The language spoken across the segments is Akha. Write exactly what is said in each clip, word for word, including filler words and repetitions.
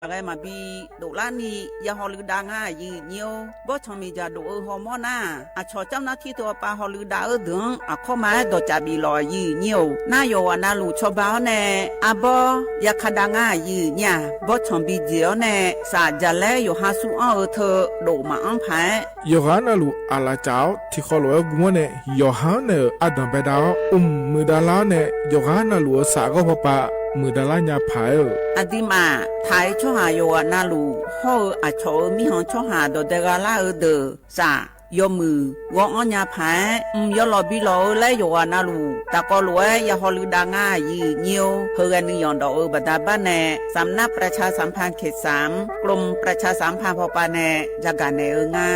Aqghae maqbi doflarni ya hawluiv dav ngar, aqyuif nyir-or. Bawrtsanq miqdzaq dof-eu hawmawr nar, aqcawq camr nar tir teu-awr pav hawluiv dav-eu deuq-anr aqkawr ma-aer dawqcaf bif lawq, aqyuif nyir-or. Nar yawqghaq navluf cawba-awr nae arbawr ya ka dav ngar, aqyuif nyir-aq. Bawrtsanq bi jeq-awr nae saf jaqlaer yawqha sur anr-eu teu dof maqanr paq-aer, yawqghaq navluf aqlaf caf-awr tiqkhawf lof-aer gu-anr nae, yawqha-anr naeq-euq ardanq baedav-awr, mq muiqdav lar-awr nae, yawqghaq navluf-euq saf ghawr pawpav muiqdav lar nya paq-aer-euq. Aqduimaf taq-eu tsawrhaq yawqghaq navluf hawr-eu aqcawq-euq mirkhanq tsawrhaq dawqdae gha lar-eu deuq saf yawmuiq ghawr-anr nya paq-aer, mq yawlawq bi lawq-eu laer yawqghaq navluf tafkawv lof-aer ya hawluiv dav ngar, aqyuif nyir-or. Heughae nuiyanq dawq-eu baqda bar nae สำนักประชาสัมพันธ์เขตสาม กรมประชาสัมพันธ์ พป nae jagaq naeq-eu nga.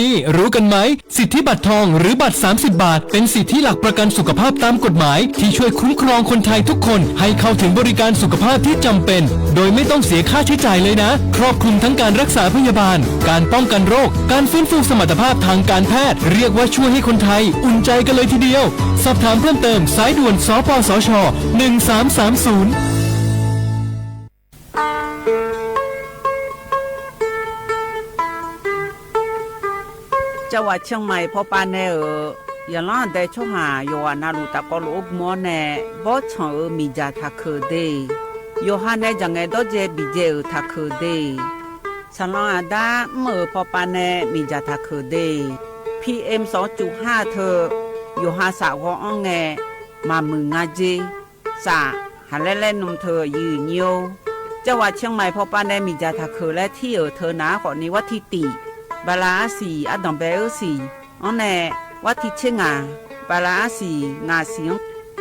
นี่ๆ รู้กันไหม สิทธิบัตรทองหรือบัตร สามสิบ บาท เป็นสิทธิหลักประกันสุขภาพตามกฎหมาย ที่ช่วยคุ้มครองคนไทยทุกคนให้เข้าถึงบริการสุขภาพที่จำเป็น โดยไม่ต้องเสียค่าใช้จ่ายเลยนะ ครอบคลุมทั้งการรักษาพยาบาล การป้องกันโรค การฟื้นฟูสมรรถภาพทางการแพทย์ เรียกว่าช่วยให้คนไทยอุ่นใจกันเลยทีเดียว สอบถามเพิ่มเติม สายด่วน สปสช หนึ่งสามสามศูนย์ Cawaq Ciangmaiq pawpav nae-euq yaqlanr aqdae tsawrhaq yawqghaq navluf tafkawv lof-aer gu-awr nae, bawrtsanq-euq miqdzaq taqkeuq de, yawqha nae dzaq ngaeq dawrdzae biqdzae-euq taqkeuq de, saqlanq aqda mr-euq pawpav nae miqdzaq taqkeuq de, P M สองจุดห้า teu yawqha saf ghawr-anr ngae maqmuiq nga jer. Saf haqlaer laer nm teu aqyuif nyir-or. Cawaq Ciangmaiq pawpav nae miqdzaq taqkeuq laer tir-euq teu nar khawfni, warti tiq, bala arsiq ardanq bae-eu siq-anr nae, warti tser ngaq, bala arsiq ngaq siq-anr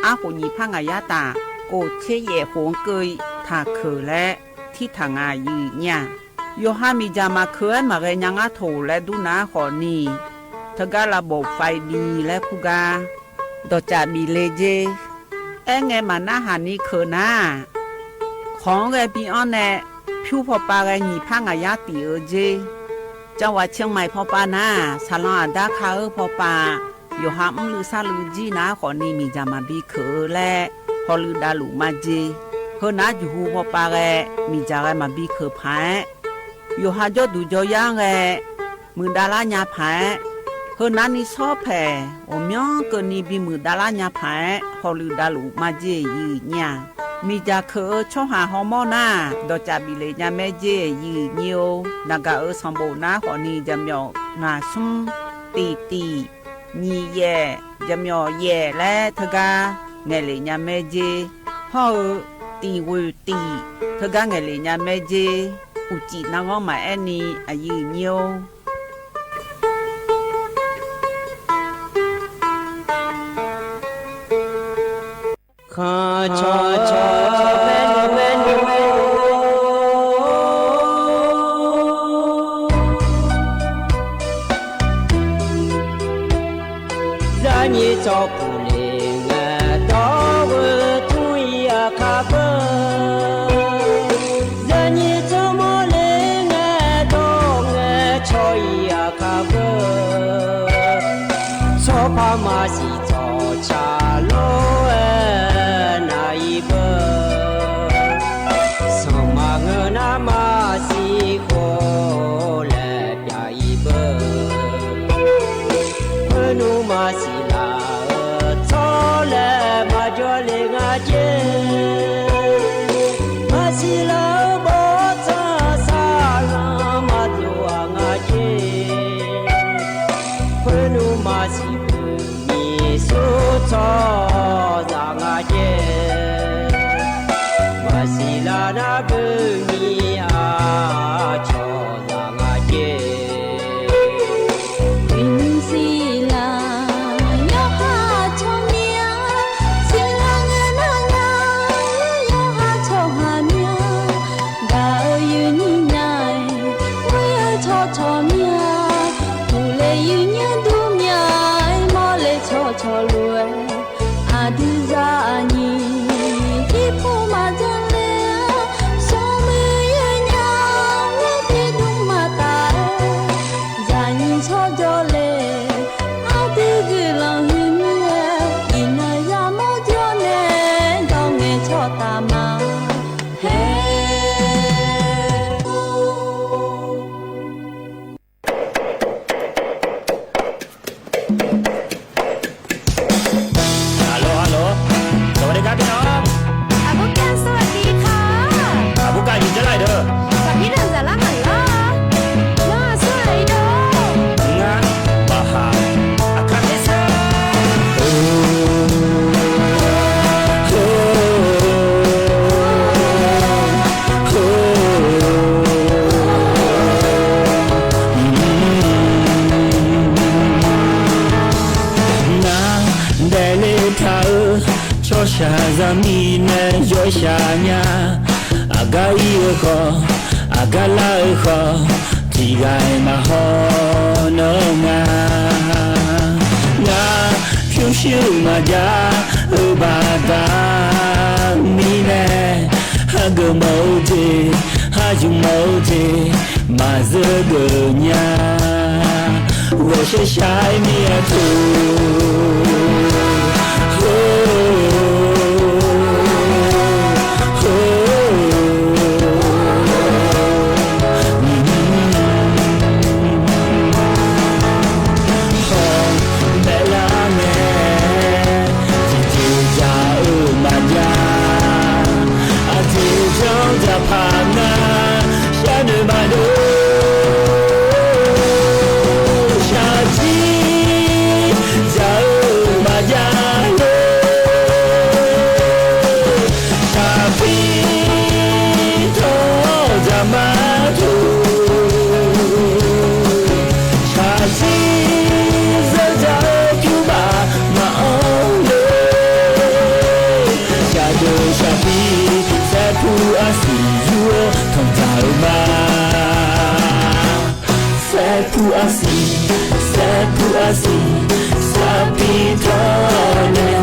arkhof nyiq par ngaq yar taf, khof tser yaef khof-anr keuv taqkeuq laer tirtaq nga, aqyuif nyir-aq. Yawqha miqdzaq maqkeuv-aer maqghae nya ngar toq laer dur nar khawfni, teugar lavbof faiv bi laer kur gar dawqcaf bif le jer. Aerngae maqnarhaq ni keuq nar, khawq-anr ghae bi-anr nae pyur pawpav ghae nyiq par ngaq yar tif-eu jer. Cawaq Ciangmaiq pawpav nar, saqlanq aqda ka-eu pawpav yawqha mrluiv sarluiv jir nar khawfni miqdzaq maqbi keuq-eu laer hawluiv davluf majer. Heu nar juqhu pawpav ghae miqdzaq ghae maqbi keuq paq-aer, yawqha jawrduq jawryar-anr ghae muiqdav lar nya paq-aer, heu narni sawr paeq ghawqmyanr keuvni bimuiq dav lar nya paq-aer hawluiv davluf majer, aqyuif nyir-aq. Miqdzaq keuq-eu tsawrhaq hawmawr nar, dawqcaf bif le nya maer jer, aqyuif nyir-or. Naqgaq-euq sanqbof nar khawfni, jaqmyawf ngaq smr, tiq tiq, nyiq yaef, jaqmyawf yaef laer teugar ngaeqlef nya maer jer. Hawr-eu tiq ghoeq tiq teugar ngaeqlef nya maer jer. Uqcif narghanr maqaer ni, aqyuif nyir-or. Khanqcawq cawq bae nmr bae nmr bae-or, zaqnyiq tsawrpuq le ngae dawr-eu tmr-ir aqkar beu, zaqnyiq tsawrmawr le ngae dawr ngae cawr-ir aqkar beu, tsawrpar maqsiq tsawrca lor-aer nar-ir beu, sanqma ngeur nar maqsiq khof laer pyav-ir beu, khoernmr maqsiq laf-eu tsawrlaer maqjawr le nga jer, maqsiq laf-eu bawrtsanq saqlanq maqdov-aq nga jer, khoernmr maqsiq beu nyiq sur tsawrhaqzaq nga jer, maqsiq laf nar beu nyiq aqcawq zaq nga jer. Tiq nyiq siq laf yawqha tsawrmyanr, siqlar ngae nar nya, yawqha tsawrhaq myanr, gaq-eu yuif nyir nya-aer, ghoer-eu tsawrcawq myanr, puq le yuif nyanr dur myanr-aer, mawr le tsawrcawq lof-aer, Ghawqshaq zaqmiq nae yawshaq nya. Aqgar ir-eu khawf, aqgar lar-eu khawf, tiqghaq-iq maqhaw nawr nga. Ngar pyurshuir maqjav-eu baqda mirnae, hageuf mawf-eu jeq, hazyuq mawf-eu jeq, maqzeur geuf nya. Ghawqshaq shaq-aer mir-a teu. Hawq maeqlar ngae, tiqjeq dzaq-eu maqjav. Aqjeq janr dzaq paq nar, sharnoeq maqdov. Shaqjir dzaq-eu maqjav ler. Shaqpir tawr dzaq maqdov. Shaqjir zeur dzaq-eu pyur baf maqanr ler. Shaqdeuq shaqpir saerpur arsiq yur-awr tanqdzaq-eu ma. Saerpur arsiq, saerpur arsiq, sarpir tawr nae,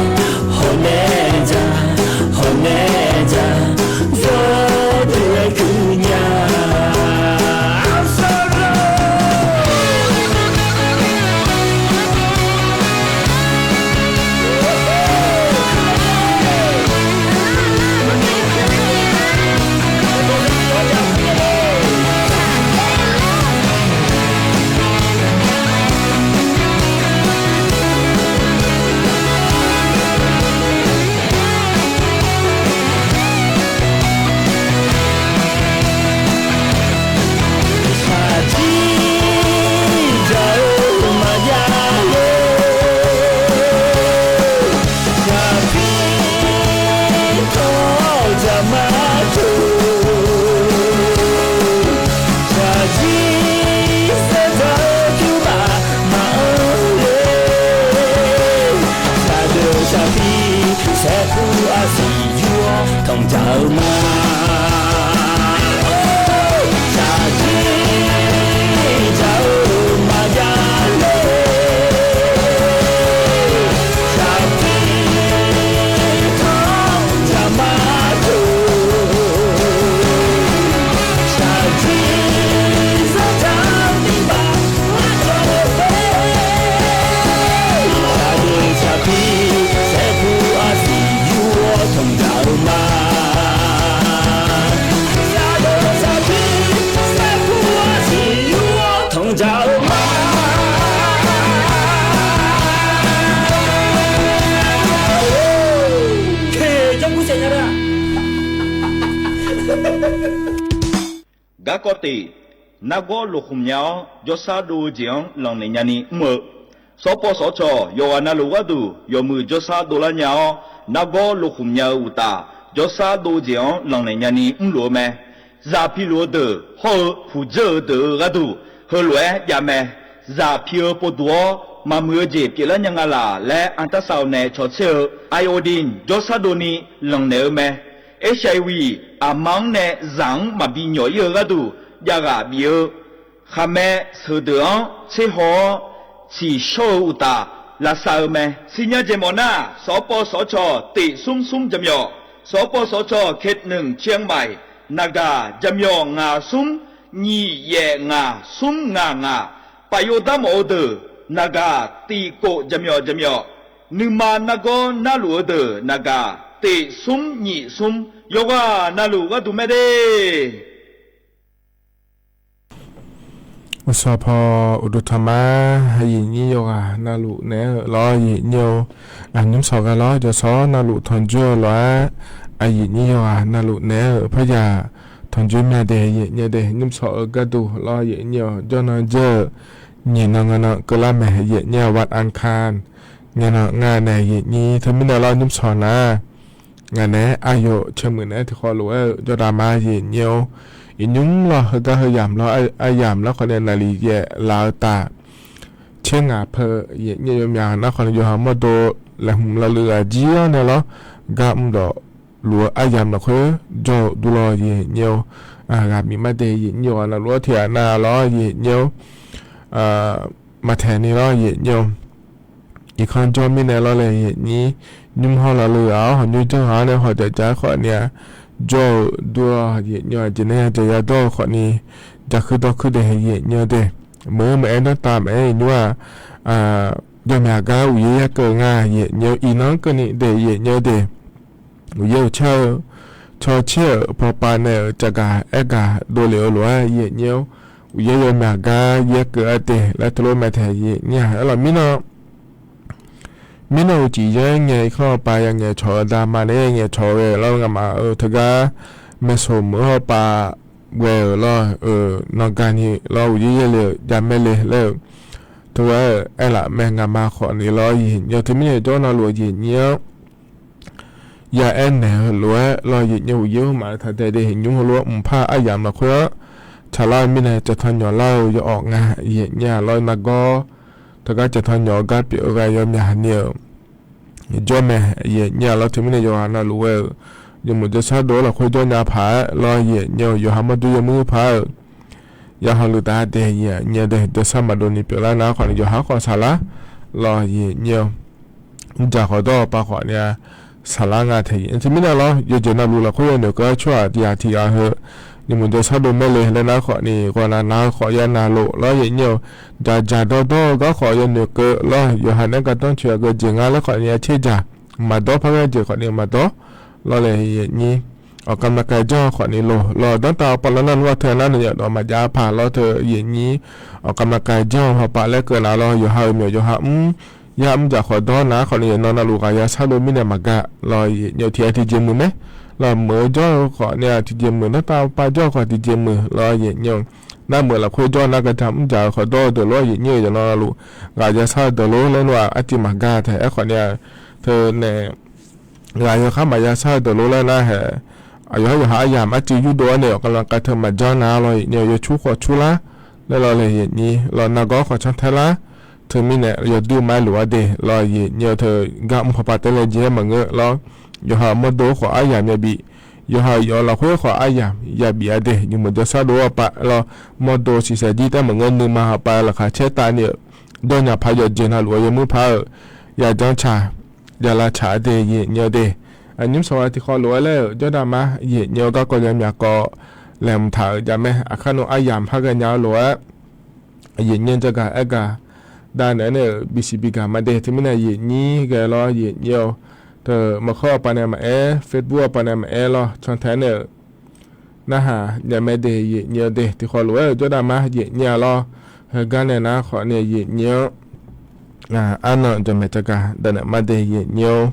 hawqnaeq dzaq, hawqnaeq dzaq, yawdeuq laer kuir nya. Shaqjir dzaq-eu maqjav ler. Shaqpir tawr dzaq maqdov. Shaqjir zeur dzaq-eu pyur baf maqanr ler. Shaqdeuq shaqpir saerpur arsiq yur-awr tanqdzaq-eu ma. Shaqjir dzaq-eu maqjav ler. Shaqpir tawr dzaq maqdov. Shaqjir zeur dzaq-eu pyur baf maqanr ler. Shaqdeuq shaqpir saerpur arsiq yur-awr tanqdzaq-eu ma. Shaqdeuq shaqpir saerpur arsiq yur-awr tanqdzaq-eu ma. Teq janrgmr saef nya lar. Garkawv tif, nargawr loqkhmq nya-awr jawrshar dov-eu jeq-anr lanqnaeq nyani mr-eu. Sawrpawv sawrcawq yawqghaq navluf gharduq yawmuiq jawrshar dovlar nya-awr, nargawr loqkhmq nya-eu uqtaf, jawrshar dov-eu jeq-anr lanqnaeq nyani mrluf-eu mae. Zaq piluf-eu deuq hawr-eu puqdzeur-eu deuq-euq gharduq heulof-aer jav mae. Zaq pi-eu povduq-awr maqmuiq-eu jeq pyeuflar nya nga laq laer anrtarsav-eu nae cawtser-eu iodine jawrshar dovni lanqnaeq-eu mae. Hiv, aqma-anr nae zaq-anr maqbi nyawq ir-eu gharduq javghaq bif-eu khaqmae sheuqdeuq-anr tserhaw-awr tsiqshawr-eu uqtaf lavsav-eu mae. Siqnya jeq mawf nar, sawqpawv sawqcawq tif smr smr jaqmyawf, sawqpawv sawqcawq เขตหนึ่ง เชียงใหม่ naqgaq jaqmyawf ngaq smr nyiq yaef ngaq smr ngaq ngaq, paf yov dar mawf-eu deuq naqgaq tif kof jaqmyawf jaqmyawf, nuima nargawr narluf-eu deuq naqgaq tif smr nyiq smr, yawqghaq navluf gharduq mae de. Uqsawq paw uqduq tanqma, aqyuif nyir yawqghaq navluf naeq-aer-euq lawr, aqyuif nyir-eu, aqnymr sawq ghae lawr, jawrsawq navluf tanqjoer-eu lof-aer, aqyuif nyir yawqghaq navluf naeq-aer-euq parya tanqjoer myav de, aqyuif nyir de, nymr sawq-eu gharduq lawr, aqyuif nyir-eu, jawrnan jawr-eu, nyiq nan ngaq nan keuvlar mae, aqyuif nyir-eu, วันอังคาร ngaenan nga nae aqyuif nyir teumirnae lawr nymr sawq nar, ngaq naeq-aer aqyawf caermuiq naeq-aer tiqkhawf lof-aer-euq jawrdaq ma, aqyuif nyir-eu, iqnymr lawr heugar heuyamq lawr, aryamq lar khawf nae naqliq yaef laf-eu taf, caer ngaq peu, aqyuif nyir yawmyaq nar khawf nae yawqha mawrdo laeqhmq lawluiv ghaq jir-awr nae lawr, gar mrdawf luf-eu aryamq lafkhoer jawr-eu dur lawr, yaeqnyaer-or. Ghaq bif mar de, yaeqnyaer-or, navluf-anr tiqghaq nav lawr, yaeqnyaer-or. Maqtaeq ni lawr, yaeqnyaer-or. Irkanr jawr mirnae lawr laer, yaeqnyaer nymr hawr laf luf-aq-awr, hawq nymr janr ghaq-anr nae hawq daef ja-aer khawf ni-a, jawr-eu dur lawr, yaeqnyaer-or. Aqjeq nae yadzaq yadawr-eu khawf ni, jaqkuir dawrkuir de, yaeqnyaer-or de. Meuq-eu maqaer, danrtav maqaer, nymr-aq, jawrmyaq gar uqyaer yar keuv nga, yaeqnyaer-or. Iqnan-anr keuvni de, yaeqnyaer-or de. Uqyaer uqcaer-eu, caw caer-euq pawpav nae-euq caqgaq aergaq dovlef-eu lof-aer, yaeqnyaer-or. Uqyaer yawmyaq gar yaer keuv-a de laer teulof mae taeq, yaeqnyaer-aq. Aerlawq mirnan mirnan uqcif yaer ngae, irkanr hawpav ya ngaeqcawq-eu dama nae ngaeqcawq ghae lawr, ngamaf-euq teugar maeqsoq meuq-eu hawpav ghae-euq lawr-euq, nawqgaq ni lawr, uqyaer yaerle-euq javmaer le laer-euq teugar-euq aerlaf mae, ngaqma khawf ni lawr, yaeqnyaer-or. Teumirnae jawr navluf-eu yaeqnyaer-anr ya aer naeq-eu lof-aer lawr, yaeqnyaer-or. Uqyaer maf-eu taq dae de, nymr heulof-aer mqpar aryamq lafkhoer-anr tsaqlar-eu mirnae, cawqtanq nyawq lar-eu yawawq nga, yaeqnyaer-aq. Lawr nargawr teugar cawqtanq nyawq-eu gar pyeuf-eu ghae yawmyaq ni-euq jawr mae, yaeqnyaer-aq. Lawr teumirnae yawqghaq navluf ghae-euq yawmuiq jawrshar dov-anr lafkhoer jawr nya paq-aer lawr, yaeqnyaer-or. Yawqha mawrdo yawmuir paq-aer-euq ya hawluf taf-a de, yaeqnyaer-or de. Jawrshar maqdov ni pyeuflar nar khawf ni, yawqha khawf saqlar lawr, yaeqnyaer-or. Mrjaq khawqdawr-eu paq khawf ni-a, saqlar nga taeq, yaeqnyaer. Teumirnae lawr, yawjeq navluf lafkhoer yawnoeq keuv-aer tsawrhaq tiqghaq tiqghaq heu yawmuiq jawrshar dov maerle laer nar khawf ni, ghawqnaq nav-eu khawf ya navluf lawr, yaeqnyaer-or. Dzaqdzaq dawrdawr-eu gar khawf yawnoeq keuv lawr, yawqha nae-aer gardanr coeq-a geujeq nga laer khawf ni-a tserdzaq, maqdawr par ghae jeq khawf ni maqdawr lawr laer, yaeqnyaer-or. Awqkavmaqkav janr-eu khawf ni loq lawr, danrtav pavlawr nar nmr-a teu nar, noeqyawf dawq maqjav paq lawr teu, yaeqnyaer-or. Awqkavmaqkav janr-eu hawpav laer keuv nav lawr, yawqha-euq myawq yawqha mr, yar mrjaq khawqdawr nar khawf ni, yawqnan navluf ghaq ya shar dov mirnae maqgaq lawr, yaeqnyaer-or. Tiqghaq tiqjeq muiq mae lawr, meuq-eu jawr-eu khawf ni-a tiqjeq muiq, danrtav pav jawr-eu khawf tiqjeq muiq lawr, yaeqnyaer-or. Nar meuq lafkhoer jawr nar, gardzaq mrjaq-eu khawqdawr-eu deuq lof-aer, yaeqnyaer-or. Yawqnan navluf ghaq ya shar-eu deuq lof laer nar-aq, arcuiv maqgaq taeq. Aerkhawf ni-a, teunae ghaq yawkhar maqya shar-eu deuq lof laer nar hae, aqyawf-aer yawqha aryamq arcuiv yurdov-awr nae, awqkavmaqkav teu maqjanr nar lawr, yaeqnyaer-or. Yawcur khawf curlar laer lawr laer, yaeqnyaer-or. Lawr nargawr khawf cantae lar, teumirnae yawduir ma-aer luf-a de lawr, yaeqnyaer-or. Teu gar mr pawpav tae laer jeq-aer maqngeur lawr, yawqha-euq mawrdo khawf aryamq yabif, yawqha-euq yawf lafkhoer khawf aryamq yabif-a de. Yawmuiq jawrshar dov-awr pav lawr, mawrdo siqsaeq jir taef maqngeur, nuima hawpav laqkhaq caer tavni-euq jawr nya paq, yawqjeq navluf-eu yawmuir paq-euq ya janr caq, ya lavcaq-a de, yaeqnyaer-or de. Nymr sawq-a tiqkhawf lof-aer laer-euq jawrdav ma, yaeqnyaer-or. Garkawv yamyaq kawv laeqhmq taq-euq jamae, aqkar nmr aryamq par ghaenya-eu lof-aer, yaeqnyaer jagaq aergaq dav naeq-aer nae-euq bisiq bigaq ma de. Teumirnae yaeqnyaer ghae lawr, yaeqnyaer-or. Teu maqkhawr-eu pav nae maqaer, Facebook-eu pav nae maqaer lawr, cantae-aer nae-euq narhaq nya mae de, yaeqnyaer-or de. Tiqkhawf lof-aer-euq jawrdav ma, yaeqnyaer-a lawr. Heugar nae nar khawf ni yaeqnyaer-or. Arnan jaqmaeq jagaq dav naeq ma de, yaeqnyaer-or.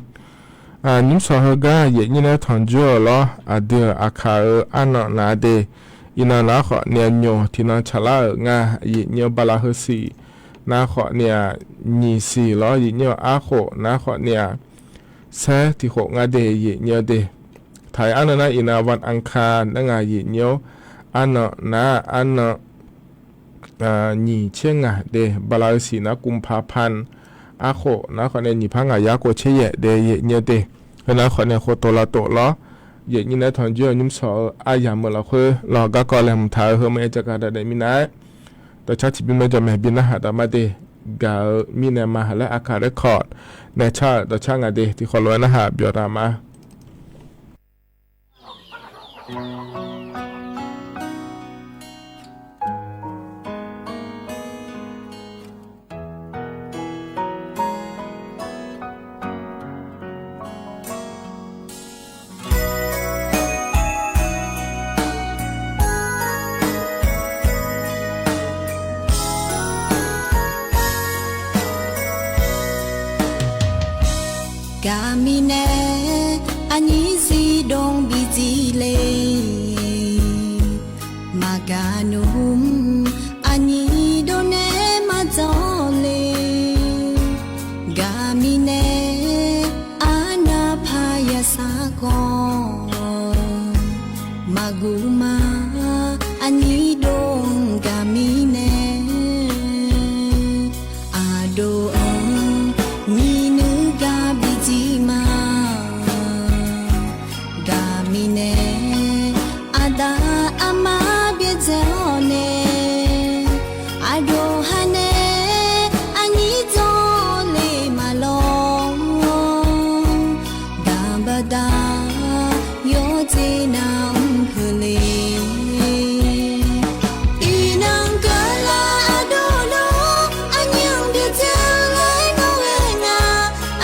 Nymr sawq heugar yaeqnyaer nae tanqjur-euq lawr, aqdui-euq aqkaq-euq arnan naf-a de. Iqnan nar khawf ni-a nyoq tiqnan tsaqlar-euq nga, yaeqnyaer-or. Bala heusiq nar khawf ni-a nyiq siq lawr, yaeqnyaer-or. Arkhof nar khawf ni-a saer tiqkhof nga de, yaeqnyaer-or de. Taq-aer arnan nar iqnan วันอังคาร nar nga, yaeqnyaer-or. Arnan nar arnan nyiq tser ngaq de, bala heusiq nar กุมภาพันธ์. Arkhof nar khawf ni-a nyiq par ngaq yar khof tser yaef de, yaeqnyaer-or de. Heu nar khawf ni-a khoftof lavtof lawr, yaeqnyaer nae tanqjur-eu nymr sawq-eu aryamq-euq lafkhoer lawr, garkawv laeqhmq taq-eu heu ma-aer jagaq dav naeq minav-aer, dawqcar tiqbymr mae jaqmaeq bi narhaq taf ma de. Gaq-eu mirnae ma laer Aqkaq Record nae car-euq dawqcar nga de. Tiqkhawf lof-aer narhaq byawq taf ma. Gaqmirnae aqnyir zifdov bidzir le, maqgaq nmr aqnyir dov nae maqdzawr le. Gaqmirnae arnavpaq yasar khawf maqguv ma, aqnyir dov gaqmirnae aqdov-anr nyiq nuir gar bidzir ma. Daq yawqjeq navmq peuq le. Iqnan keuvlar ardov lor, aqnyir-anr byaerdzae laer nawr ghae nga.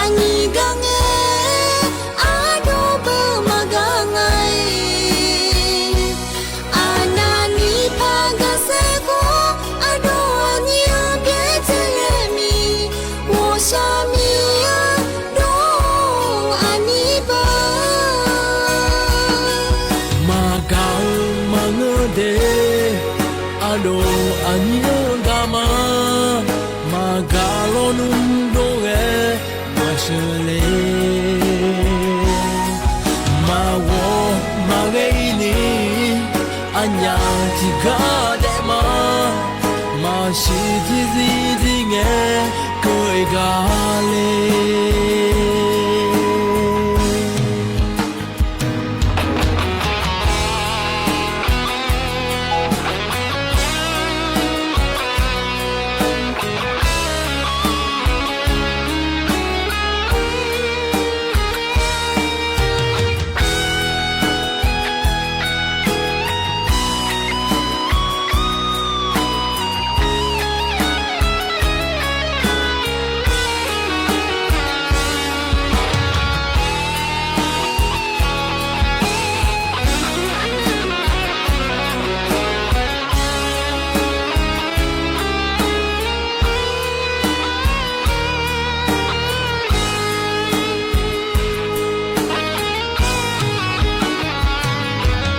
Aqnyir gar ngae, ardov beu maqgar nga-iq. Aqnavni par garsaer khawf, ardov aqnyir-anr byaerdzae laer miq, ghawqshaq miqya dov aqnyir beu. Maqgaq-eu maqngeur de, ardov aqnyir-anr gar ma. Maqgaq lawnmr dov ghae maqsheuq le. Maqghawq maqghae-ir ni, aqnyaf tiqgar daef ma. Maqsiq jir zir zir ngae keuv-eu gaq le.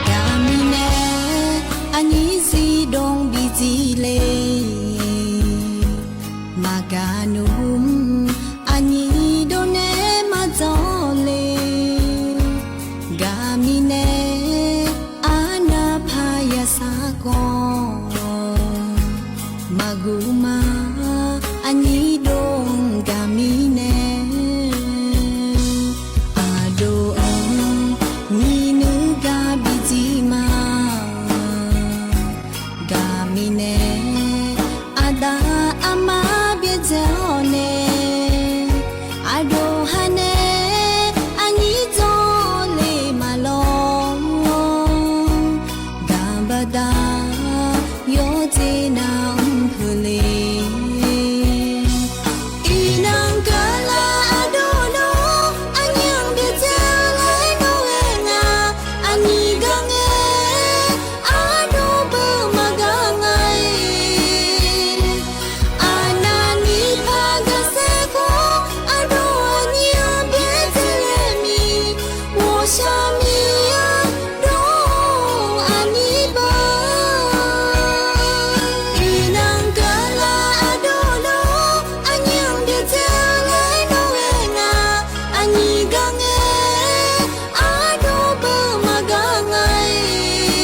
Gaqmirnae aqnyir zifdov bi jir le. Maqgaq nmr aqnyir dov nae maqdzawr le. Gaqmirnae arnav paq yasar khawf, maqguv ma aqnyir dov-anr gaqmirnae. Aqdov-anr nyiq nuir gar bi jir ma. Gaqmirnae aqda aqma byaerdzae-awr nae, aqdov ha nae aqnyir dzawrle maqlawr. Gaq baqda yawqjeq navmq peuq le. Iqnan keuvlar ardov lor, aqnyir-anr byaerdzae laer nawr ghae nga. Aqnyir gar ngae, ardov beu maqgar nga-iq. Aqnavni par garsaer khawf, ardov aqnyir-anr byaerdzae laer miq, ghawqshaq miqya dov aqnyir beu. Iqnan keuvlar ardov lor, aqnyir-anr byaerdzae laer nawr ghae nga. Aqnyir gar ngae, ardov beu maqgar nga-iq.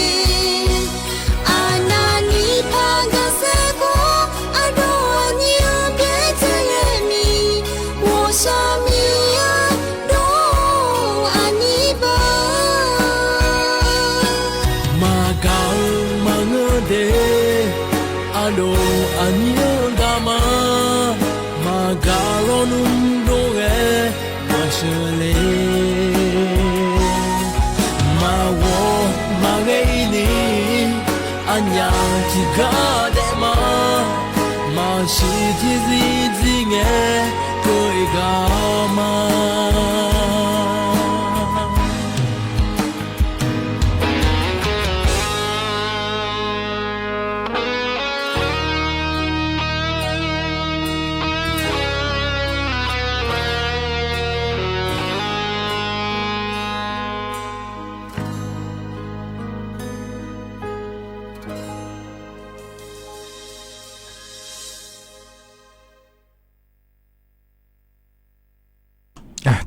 Aqnavni par garsaer khawf, ardov aqnyir-anr byaerdzae laer miq, ghawqshaq miqya dov aqnyir beu. Maqgaq-eu maqngeur de, ardov aqnyir-anr gar ma. Maqgaq lawnmr dov ghae maqsheuq le. Maqghawq maqghae-ir ni, aqnyaf tiqgar daef ma. Maqsiq jir zir jir ngae keuv-eu gaq ma.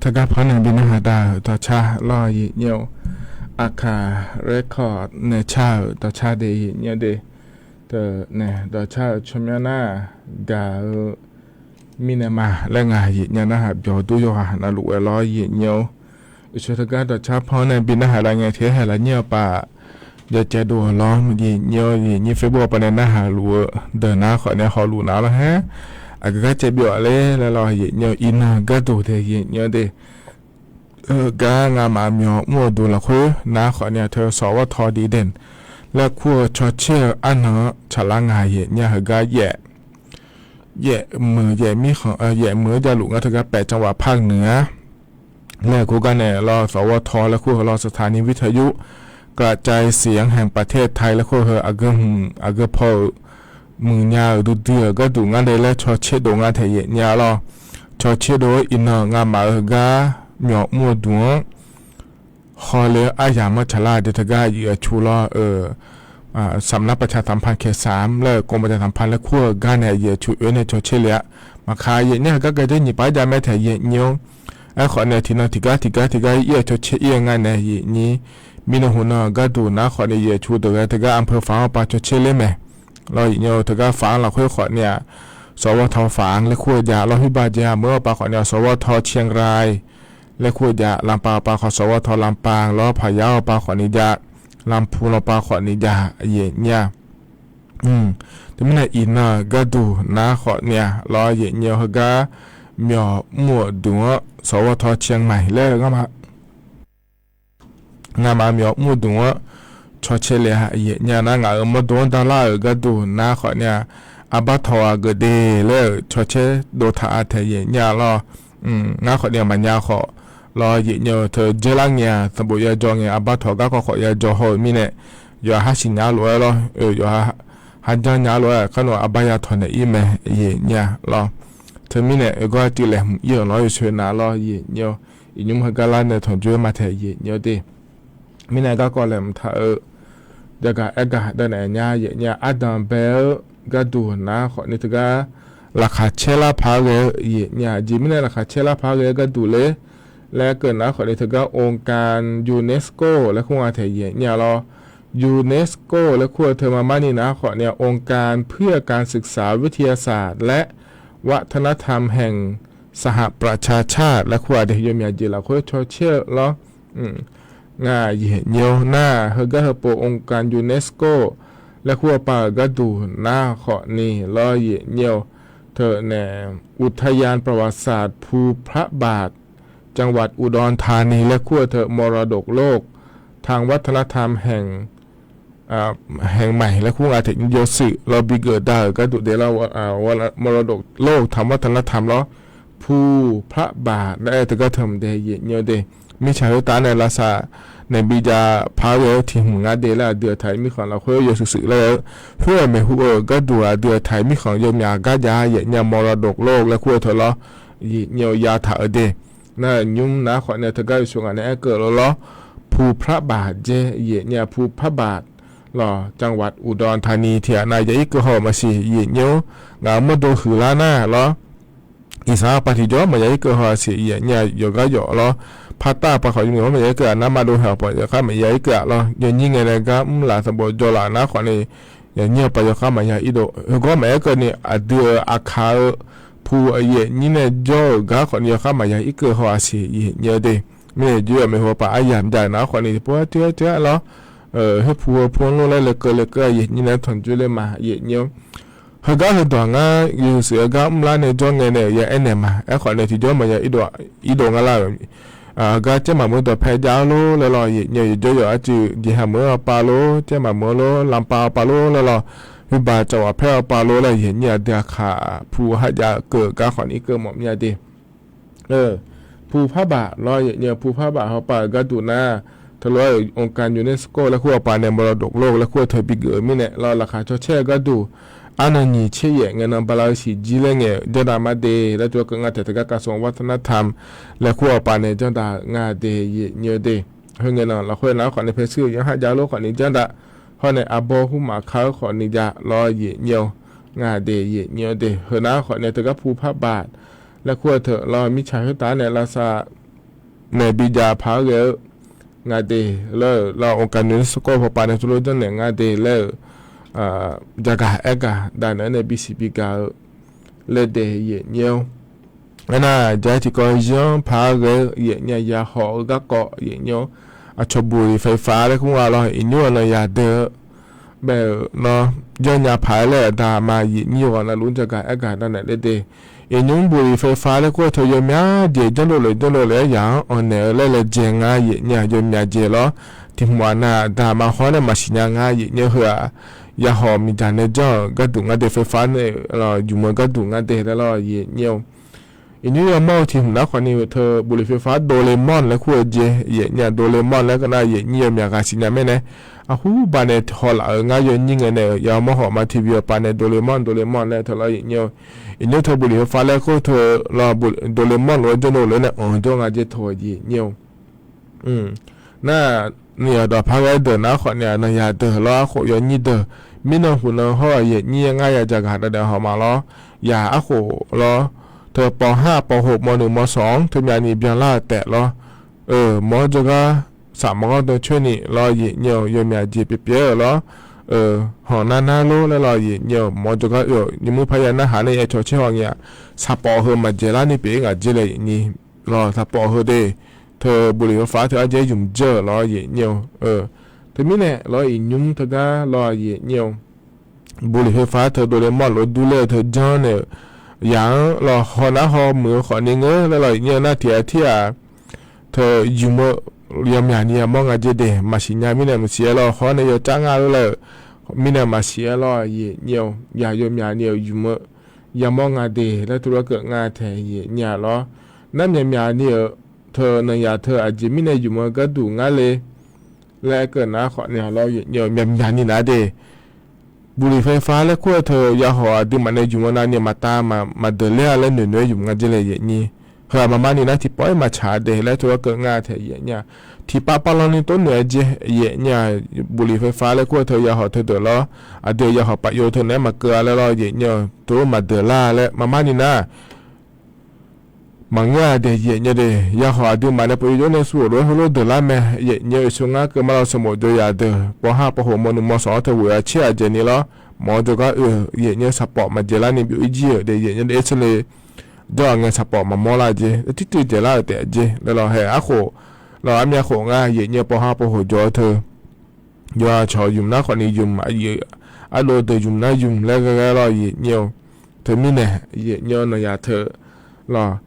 Teugar par nae bi narhaq dav-euq dawqcar lawr, aqyuif nyir-or. Aqkaq Record nae car-euq dawqcar de, aqyuif nyir-or de. Teu nae dawqcar-euq tsawrmyanr nar, gaq-eu mirnae ma laer ngaq aqyuif nyir-or narhaq byawq dur yawqghaq navluf ghae lawr, aqyuif nyir-or. Uqshoe teugar dawqcar par nae bi narhaq lav ngae, tiqkhaer haeq lafnyir-eu paf yawcaev dov-awq lawr, aqyuif nyir-or. Aqyuif nyir Facebook-awr paf nae narhaq luf-eu deuq nar khawf nae hawluf nar lawr haer. Aqgeu gar caev byawf ler laer lawr, aqyuif nyir-or. Iqnan gharduq de, aqyuif nyir-or de. Heugar ngamaf myawq mr-eu duq lafkhoer nar khawfni-aq teu สวท. ดีเด่น laer kur-eu cawtser-eu arnan-anr tsaqlar nga. Yaef nyir-a heugar yaef, yaef muiq yaef mirkhanq, yaef muiq-anr javluf ngar teugar แปดจังหวัดภาคเหนือ laer kur gar nae lawr สวท. laer kur-eu lawr สถานีวิทยุกระจายเสียงแห่งประเทศไทย laer kur-eu heu aqgeu hmq aqgeu paw-euq muiqnya-euq duidui-euq gharduq ngar le laer cawtser dov ngar taeq yaef nyir-a lawr. Cawtser dov-eu iqnan ngamaf-euq heugar myawq mr-eu duq-anr hawle-eu aryamq-anr tsaqlar de teugar aqyuif aqtsu lawr-eu สำนักประชาสัมพันธ์เขตสาม laer-euq กรมประชาสัมพันธ์ laer kur-eu gar nae aqyuif aqtsu oe nae cawtser le-a. Maqkaq yaef nyir heugar gaqdzer nyiq paq-aer jav mae taeq yaef nyir-awr, aerkhawf nae tiqnan tiqgar tiqgar tiqgar ir-eu cawtser ir-eu nga nae yaef nyir. Mirnan hmq nan gharduq nar khawfni yaef aqtsu deuq ghae teugar อำเภอฝาง paq cawtser ler mae. Lawr yaef nyir-eu teugar ฝาง lafkhoer khawfni-aq สวท. ฝาง laer kur-eu jav lawr. Khoerbav jeq-aq meuq-eu paq khawfni-aq สวท. เชียงราย laer kur-eu jav ลำปาง paq khawf สวท. ลำปาง lawr. พะเยา paq khawfni jav ลำพูน lawr paq khawfni jav yaef nyir-a. Teumirnae iqnan-euq gharduq nar khawfni-aq lawr yaef nyir-eu heugar myawq mr-euq duq-anr สวท. เชียงใหม่ laer-eu ngar ma ngamaf myawq mr-eu duq-anr cawtser le-a yaef nyir-a. Nar ngaq-euq mawrdo-anr darlar-euq gharduq nar khawfni-aq arbar tawq-aq geufde laer-euq cawtser dov taq-a taeq yaef nyir-a lawr. Ngar khawfni-aq maqnya khawf lawr yaef nyir-eu teu dzeurlar ngae-aq sanqbof ya jawr ngae arbar tawq garkawv khawf ya jawr haw-eu mirnae yawqha har siqnya lof-aer lawr, yawqha har janrnya lof-aer kharnoeq arbar ya tawq naeq ir mae yaef nyir-a lawr. Teumirnae oegawr aqcuiv laeqhmq ir-euq lawr yawsoeq na lawr yaef nyir-eu iqnymr heugar lar nae tanqjoer ma taeq yaef nyir-eu de. Mirnae garkawv laeqhmq taq-eu jagaq aergaq davnaeq nya yaef nyir-a. Ardanq bae-eu gharduq nar khawfni teugar laqkhaq caer lar paq-aer ghae-eu yaef nyir-a. Aqjeq mirnae laqkhaq caer lar paq-aer ghae-eu gharduq ler laer aerkeuv nar khawfni teugar องค์การ UNESCO laer kur nga taeq yaef nyir-a lawr. UNESCO laer kur-eu teu ma marni nar khawfni-aq องค์การเพื่อการศึกษาวิทยาศาสตร์และวัฒนธรรมแห่งสหประชาชาติ laer kur-aq de yawmyaq jeq lafkhoer cawtser-eu lawr. Ngar yaef nyir-awr nar heugar heupov องค์การ UNESCO laer kur-eu paq-euq gharduq nar khawfni lawr yaef nyir-eu teu nae อุทยานประวัติศาสตร์ภูพระบาท จังหวัดอุดรธานี laer kur-eu teu มรดกโลกทางวัฒนธรรมแห่ง แห่งใหม่ laer kur nga taeq yawshuif lawr bigeuf da-euq gharduq de lawr มรดกโลกทางวัฒนธรรม lawr ภูพระบาท laer-aer teugar teu mq de yaef nyir-eu de. Mirtsaq khoertav nae lavsav nae bijav paq-aer ghae-eu tiq hmq ngar de laer aqdui aqtaq mirkhanq lafkhoer yawshuif shuif laer-eu khoer-aq maeqhu-euq gharduq aqdui aqtaq mirkhanq yawmyaq gar jav yaef nyir-a มรดกโลก laer kur-eu teu lawr yaef nyir-eu ya taq-eu de. Nar nymr nar khawfni teugar yawshuif ngaq nae aerkeuv lawr lawr ภูพระบาท jae yaef nyir-a ภูพระบาท lawr จังหวัดอุดรธานี tiq ghaq nav ya irkeuv haw-euq maqsiq yaef nyir-awr ngaq-euq mawrdo huiqlar nar lawr iqsaq-anr paq tiqjawr maqya irkeuv haw-a siq yaef nyir-a yawqgar yawf lawr. Paqtav paq khawf yawmyaq-anr maqya irkeuv-aq nar maqdov haeq-awq paq yawqkhav maqya irkeuv-aq lawr. Yawnyir ngae nae gar mrlaf sanqbof jawrlaf nar khawfni yawnyir-eu paq yawqkhav maqya irdov heugawr maqaer keuvni aqdui-euq aqkaq-eu pu yaef nyir nae jawr-euq gar khawfni yawqkhav maqya irkeuv haw-a siq yaef nyir-eu de. Mirnae joer-eu maeqhu paq aryamq jav nar khawfni tiqpov-aer toer-aer toer-aer lawr, khoer pu heu pu-anr lor laer lekeuv lekeuv yaef nyir nae tanqjoer ler ma yaef nyir-awr. Heugar heudawq ngar yawshuif-eu gar mrlar nae jawr ngae nae-euq ya aernaeq ma. Aerkhawf nae tiqjawr maqya irdov ngar lar-euq gar caer maqmeuq dawqpae jav-ar lor laer lawr yaef nyir-eu yawqjawr yawq arcuiv jeqha meuq-anr-eu paq lor caer maqmeuq-anr lor lanpav-eu paq lor laer lawr, huiqbaq cawq ghaq paer-eu paq lor laer yaef nyir aqdui aqkaq pu har jav-eu keuv-eu gar khawfni keuv mawf mya de. Pu parbaq lawr yaef nyir-eu pu parbaq hawpaq-euq garduq nar, teulof-aer-euq องค์การ UNESCO laer kur-eu paq nae มรดกโลก laer kur-eu teu bigeuf-eu mirnae lawr laqkhaq cawcaer-eu garduq arnan nyiq tser yaef ngae nan bala-eu siqjir laer ngae-euq janrdav ma de laer tov-aer keuv nga taeq teugar กระทรวงวัฒนธรรม laer kur-eu paq nae janrdav nga de yaef nyir-eu de. Khoerngae nan lafkhoer nar khawfni pae shuir-euq yanr har jav lor khawfni janrdav hawr nae arbawr hmq maqkar-eu khawfni jav lawr yaef nyir-eu nga de yaef nyir-eu de. Heunar khawfni teugar pu parbaq laer kur-eu teu lawr mirtsaq khoertav nae lavsav nae bijav paq-aer ghae-eu nga de laer-euq lawr องค์การ UNESCO hawpaq nae tuvlof janrnaeq nga de laer-euq jagaq aergaq davnaeq-aer nae bisiq bigaq-eu laer de yaef nyir-awr. Aernar jaq-aer tiqkawv zir-anr paq-aer ghae-eu yaef nyir-a ya hawq-eu garkawv yaef nyir-awr. Aqcawq buq-iq faiqfaq laer kur nga lawr iqnymr-eu nan yadeuq-eu bae-euq nawr janrnya paq-aer laer-euq dama yaef nyir-eu ghaq navluf-anr jagaq aergaq davnaeq laer de. Iqnymr บุหรี่ไฟฟ้า laer kur-eu teu yawmyaq jeq janrdov lof janrdov lof-aer yaq-anr anqnaeq-eu laer laejae nga yaef nyir-aq yawmyaq jeq lawr. Tiq hmq aqnav aqda maqhaw nae maqsiq nya nga yaef nyir-eu heu-aq, yahawq miqdzaq nae janr-euq gharduq nga de ไฟฟ้า nae-euq lawq, jmq-eu gharduq nga de laer lawr yaef nyir-eu. Iqnymr yawmawr-eu tiq hmq nar khawfni-euq teu บุหรี่ไฟฟ้า โดเรมอน laer kur-eu jeq yaef nyir-aq โดเรมอน laer keuv nar yaef nyir yawmyaq ghaq siqnya mirnae, aqhur baq nae haw laf-euq ngar yawnyir ngae nae-euq yamawr hawq ma tiqbi-eu paq nae โดเรมอน โดเรมอน laer teu lawr yaef nyir-eu. Iqnymr teu บุหรี่ไฟฟ้า laer kur teu lawr โดเรมอน lof-aer janrdov lof-aer nae anq jawr nga jeq teu-eu yaef nyir-eu. Nar, ni yawqdawq par ghae deuq nar khawfni-aq nanqyaq deuq lawr arkhof yawnyir deuq, mirnan huqnan hawr-eu yaef nyir ngar yadzaq gaq dav daef haw ma lawr. Yaq arkhof lawr, teu pawv har pawv hoq mawrnuiq mawrsanq-anr teumyav ni byanlar-eu taef lawr. Mawr-anr jawrgar saqmawr ghanr dm coer ni lawr yaef nyir-eu yawmyaq jeq pyeuf pyeuf-eu lawr. Hanq nar nar lor laer lawr yaef nyir-eu mawr-anr jawrgar oe-awq nymr parya narhaq nae yaer cawq caer haw ngae-aq, saqpawf heu maqdzaeqlar ni pyeuf-ir ngaq dzer laer yaef nyir lawr. Saqpawf heu de, teu บุหรี่ไฟฟ้า teu arjaer yumq dzeur-euq lawr yaef nyir-eu. Teumirnae lawr iqnymr teugar lawr yaef nyir-eu บุหรี่ไฟฟ้า teu โดเรมอน lof-aer durler-eu teu janr nae-euq yaq-anr lawr haw nar haw muiq-eu khawfni ngeur laer lawr yaef nyir-eu nar tiq ghaq tir-aq, teu yumq-eu yawmyaq ni yamawr nga jeq de maqsiq nya mirnae maqsiq-aer lawr haw nae yawcar nga lor laer-euq mirnae maqsiq-aer lawr yaef nyir-eu yaq yawmyaq ni-euq yumq-eu yamawr nga de laer teu lawr keuv nga taeq yaef nyir-aq lawr. Nar myaqmyaq ni-euq teu nanqyaq teu aqjeq mirnae yumq-eu gharduq ngar le laer keuv nar khawfni-aq lawr yaef nyir-eu myaqmyaq ni nar de บุหรี่ไฟฟ้า laer kur-eu teu yahawq aqduimaf nae yumq-eu navni maqtav maqdeuq ler-a laer noeqnoeq-aer yumq nga jeq laer yaef nyir. Heu-aq maqma ni nar tiqpawf-ir maqtsaq de laer teu lawr keuv nga taeq yaef nyir-aq. Tiqpav pav lan ni tov noeq-aer jeq yaef nyir-aq บุหรี่ไฟฟ้า laer kur-eu teu yahawq teudeuq lawr, aqdui-euq yahawq paf yov teu naeq-aer maqkeuv-a laer lawr yaef nyir-eu tov maqdeuq lar laer maqma ni nar maqngeur-a de yaef nyir de. Yahawq aqduimaf nae pov yov jawr nae suvlof-aer heulof deuq lar mae yaef nyir-eu. Iqsur ngar keuv ma lawr sanqbof jawr yaq deuq pawv har pawv hoq mawrnuiq mawrsanq-anr teu ghof-a caer-aq dzaeq ni lawr. Mawr-anr jawrgar oe-eu yaef nyir-eu saqpawf maqdzaeqlar ni byov-ir jir-euq de yaef nyir de. Aer tser le jawr-aq ngae saqpawf maqmawr lar jeq, tirtuiv dzaeqlar-euq taef jeq laer lawr hae arkhof lawr armyav khof ngar yaef nyir-eu pawv har pawv hoq jawr-eu teu yawqha cawq yumq nar khawfni yumq, aqyuif ardov deuq yumq nar yumq laer ghae ghae lawr yaef nyir-eu. Teumirnae yaef nyir-eu nanqyaq teu lawr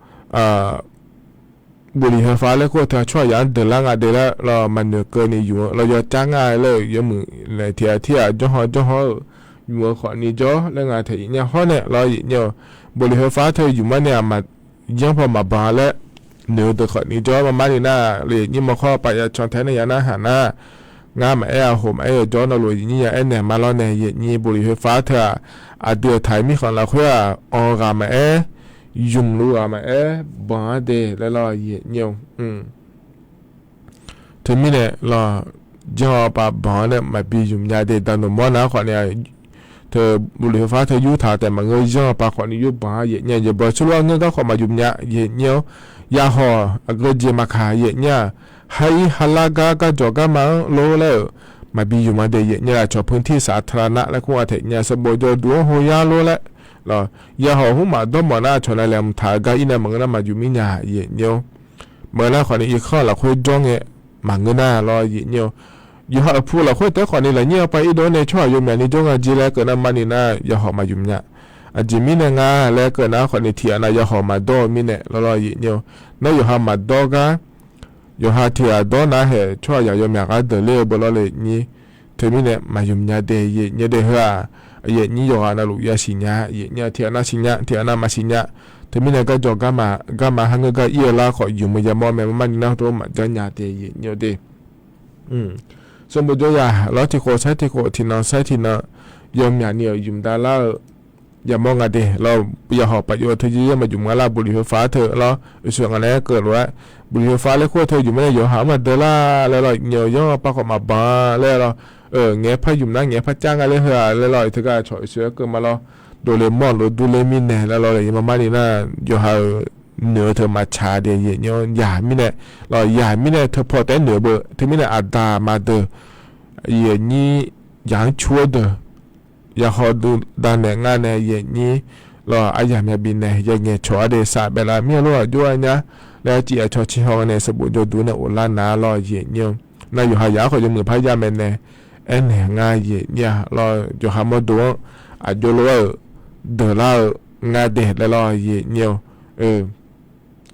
บุหรี่ไฟฟ้า laer kur-eu teu-aq tsawrhaq yaq-anr deuq lar nga de laer lawr maqnoeq keuvni yumq-eu lawr yawcar nga laer-euq yawmuiq laeq tiq ghaq tirghaq jawrhaw jawrhaw-euq yumq-eu khawfni jawr laer nga taeq yaef nyir hawr nae lawr yaef nyir-eu บุหรี่ไฟฟ้า teu yumq-anr nae aqma yanr paw maqbanq laer noeq-eu deuq khawfni jawr maqma ni nar le nyir mawrkhawr pav yav can tae nae ya narhaq nar, ngar maqaer-a hoq maqaer-eu jawr navluf yaef nyir ya aernaeq ma lawr nae yaef nyir บุหรี่ไฟฟ้า teu-aq, aqdui-euq taq-euq mirkhanq lafkhoer-aq anr ghaq maqaer, yumq luf ghaq maqaer banq-anr de laer lawr yaef nyir-eu. Teumirnae lawr, janr-awr pav banq-anr nae maqbi yumq nya de. Daqnoeq mawr nar khawfni-aq, teu บุหรี่ไฟฟ้า teu yurtaq taef maqngeur, janr-awr pav khawfni yurbanq-anr yaef nyir-eu, yawqbaw tsawrlof-aer ngeur gar khawf maqyumq nya yaef nyir-awr, yahawq aqgeu jeq maqkaq yaef nyir-aq, har-ir har lar gar garjawq garma-anr lor laer-euq maqbi yumq-a de yaef nyir-aq, cawq พื้นที่สาธารณะ laer kur nga taef nyir-aq, sanqbof jawrduq-anr hawr yar lor laer lawr, yahawq hmq maqdawr mawf nar cawq nav laeqhmq taq-eu gar ir nae maqngeur nar maqyumq mir nya yaef nyir-awr, maqngeur nar khawfni irkanr lafkhoer jawr ngae maqngeur nar lawr yaef nyir-eu. Yawqha-euq pu lafkhoer taef-aer khawfni lafnyir-awr pav ir dov-anr nae tsawrhaq yawmyaq ni jawr nga jeq laer keuv nar maqma ni nar yahawq maqyumq nya. Aqjeq mirnae nga laer keuv nar khawfni tiq ghaq nav yahawq maqdawr-eu mirnae lawr lawr yaef nyir-eu. Nar yawqha maqdawr gar yawqha tiq ghaq dawr nar haeq tsawrhaq yaq yawmyaq ghar deuq ler-eu beu lawr le nyir. Teumirnae maqyumq nya de yaef nyir de heu-aq, yaef nyir yawqghaq navluf yasiq nya yaef nyir-aq, tiq ghaq nav siq nya tiq ghaq nav maqsiq nya. Teumirnae garjawq garma, garma har ngeur gar ir-eu lar khawf yumq-eu yamawr mae, maqma ni nar tov maqjanr nya de yaef nyir-eu de. Sanqbof jawr yaq lawr tiq khof saer tiq khof tiq nan saer tiq nan, yawmyaq ni-euq yumq dav lar-eu yamawr nga de lawr, yahawq paf jov-eu teu yaer yaer maqyumq nga lar บุหรี่ไฟฟ้า teu lawr, uqshoe ngaq nae-aer keuv lof-aer บุหรี่ไฟฟ้า laer kur-eu teu yumq-aer nae yawqha-anr maqdeuq lar laer lawr, nyaeq-eu yanr-eu pav khawf maqbanq laer lawr, ngaeq-aer par yumq nar ngaeq-aer par car nga laer heu-aq laer lawr, teu gar cawq uqshoe-aer keuv ma lawr, โดเรมอน lof durler mirnae laer lawr le maqma ni nar, yawqha-euq noeq-eu teu maqtsaq de yaef nyir-awr yaq mirnae lawr, yaq mirnae teu paw taef-aer noeq-eu beu teumirnae aqda maqdeuq yaef nyir yaq-anr cu-eu deuq yaqhaw dm dav naeq ngar nae yaef nyir lawr, aryamq yabi nae yaer ngaeq cawq-ar de saf baef laf mir-a lor-aq jov-a nya laer arciv aqcawq ciqhaw nae sanqbof jawrduq nae of lar nar lawr yaef nyir-eu. Nar yawqha yaq-anr khawf yawmuiq par ya maeqnaeq aernaeq ngar yaef nyir-a lawr, yawqha mawrdo-anr aqjox lof-aer-euq deuq lar-eu nga de laer lawr, aqyuif aqnyir-eu.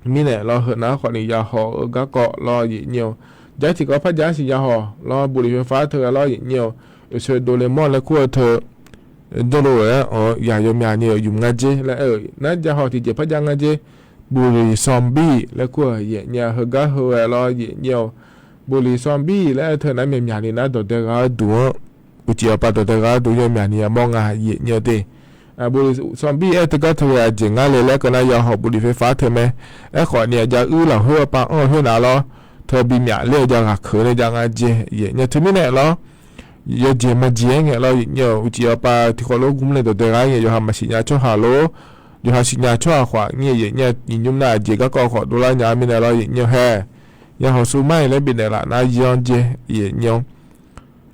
Mirnae lawr, heunav khawfni yahawq-eu garkawv lawr, aqyuif aqnyir-eu. Jar tiqkawv par jar siq yahawq lawr, บุหรี่ไฟฟ้า teu ghae lawr, aqyuif aqnyir-eu. Oeqsoeq dovle mawr laer kur-eu teu, jawrluf-aer-anr yaq yawmyani-euq ymq nga jer laer aer-euq nar, yahawq tiqjeq par jav nga jer. บุหรี่ซอมบี้ laer kur-euq aqyuif aqnyir-a, heugar heu ghae lawr, aqyuif aqnyir-eu. บุหรี่ซอมบี้ laer aer-eu teu nar, myaqmyaq ni nar dawqdae ghaq-eu duq-anr, uqcif aqpav dawqdae ghaq-eu duq yawmyaq ni yamawr nga, aqyuif aqnyir-eu de. บุหรี่ซอมบี้ aer-eu teugar teu ghae aqjeq ngar le laer keuv nar, yahawq บุหรี่ไฟฟ้า teu mae. Aerkhawf ni aqjav uir lafkhoer-eu pav anr-eu khoer nav lawr, teu binyaf ler-eu jav ghaqkeuq nae jav nga jeq, aqyuif aqnyir-eu. Teumirnae lawr, yawjeq majeq-aer ngae lawr, aqyuif aqnyir-eu. Uqcif aqpav tiqkhawf lof gmr nae dawqdae ghaq ngae, yawqha maqsiq nya tsawrhaq lor. Yawqha siqnya tsawrhaq khawf aqnyir, aqyuif aqnyir-a. Iqnymr nar aqjeq garkawv khawf dovlar nya-eu mirnae lawr, aqyuif aqnyir-eu hae. Yahawq sumar-iq laer bifnaeq laf nar yanr jeq, aqyuif aqnyir-eu.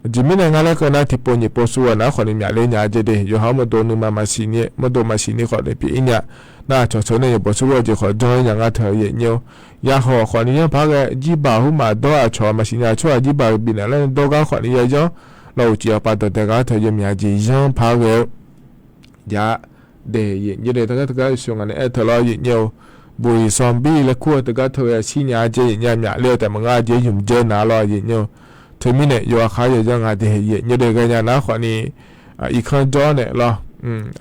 Aqjeq mirnae ngar laer keuv nar, tiqpov nyiq pov suf-eu nar khawfni myaqler nya jeq de. Yawqha-anr mawrdo nuima maqsiq ni, mawrdo maqsiq ni khawfni pyeuf-ir nya. Nar aqcawq teu nae yawqbawq suf-eu jeq khawf janr-ir nya ngar teu, aqyuif aqnyir-eu. Yahawq khawfni yanr paq-aer ghae, jirbaq hmr maqdawr aqcawq maqsiq nya tsawrhaq jirbaq bifnaeq laer dawr gar khawfni yayanr lawr, uqcif aqpav dawqdae ghaq teu yawmyaq jeq yanr paq-aer ghae-eu. Jar de, aqyuif aqnyir de, teugar teugar sheuq ngaq nae aer-eu teu lawr, aqyuif aqnyir-eu. บุหรี่ซอมบี้ laer kur-eu teugar teu ghae shir nya jeq, aqyuif aqnyir-a, myaqler-eu taef maqngeur jeq, ymq dzae nar lawr, aqyuif aqnyir-eu. Teumirnae yawqha khar yawyanr nga de, aqyuif aqnyir de. Ghaenya nar khawfni irkanr jawr naeq lawr,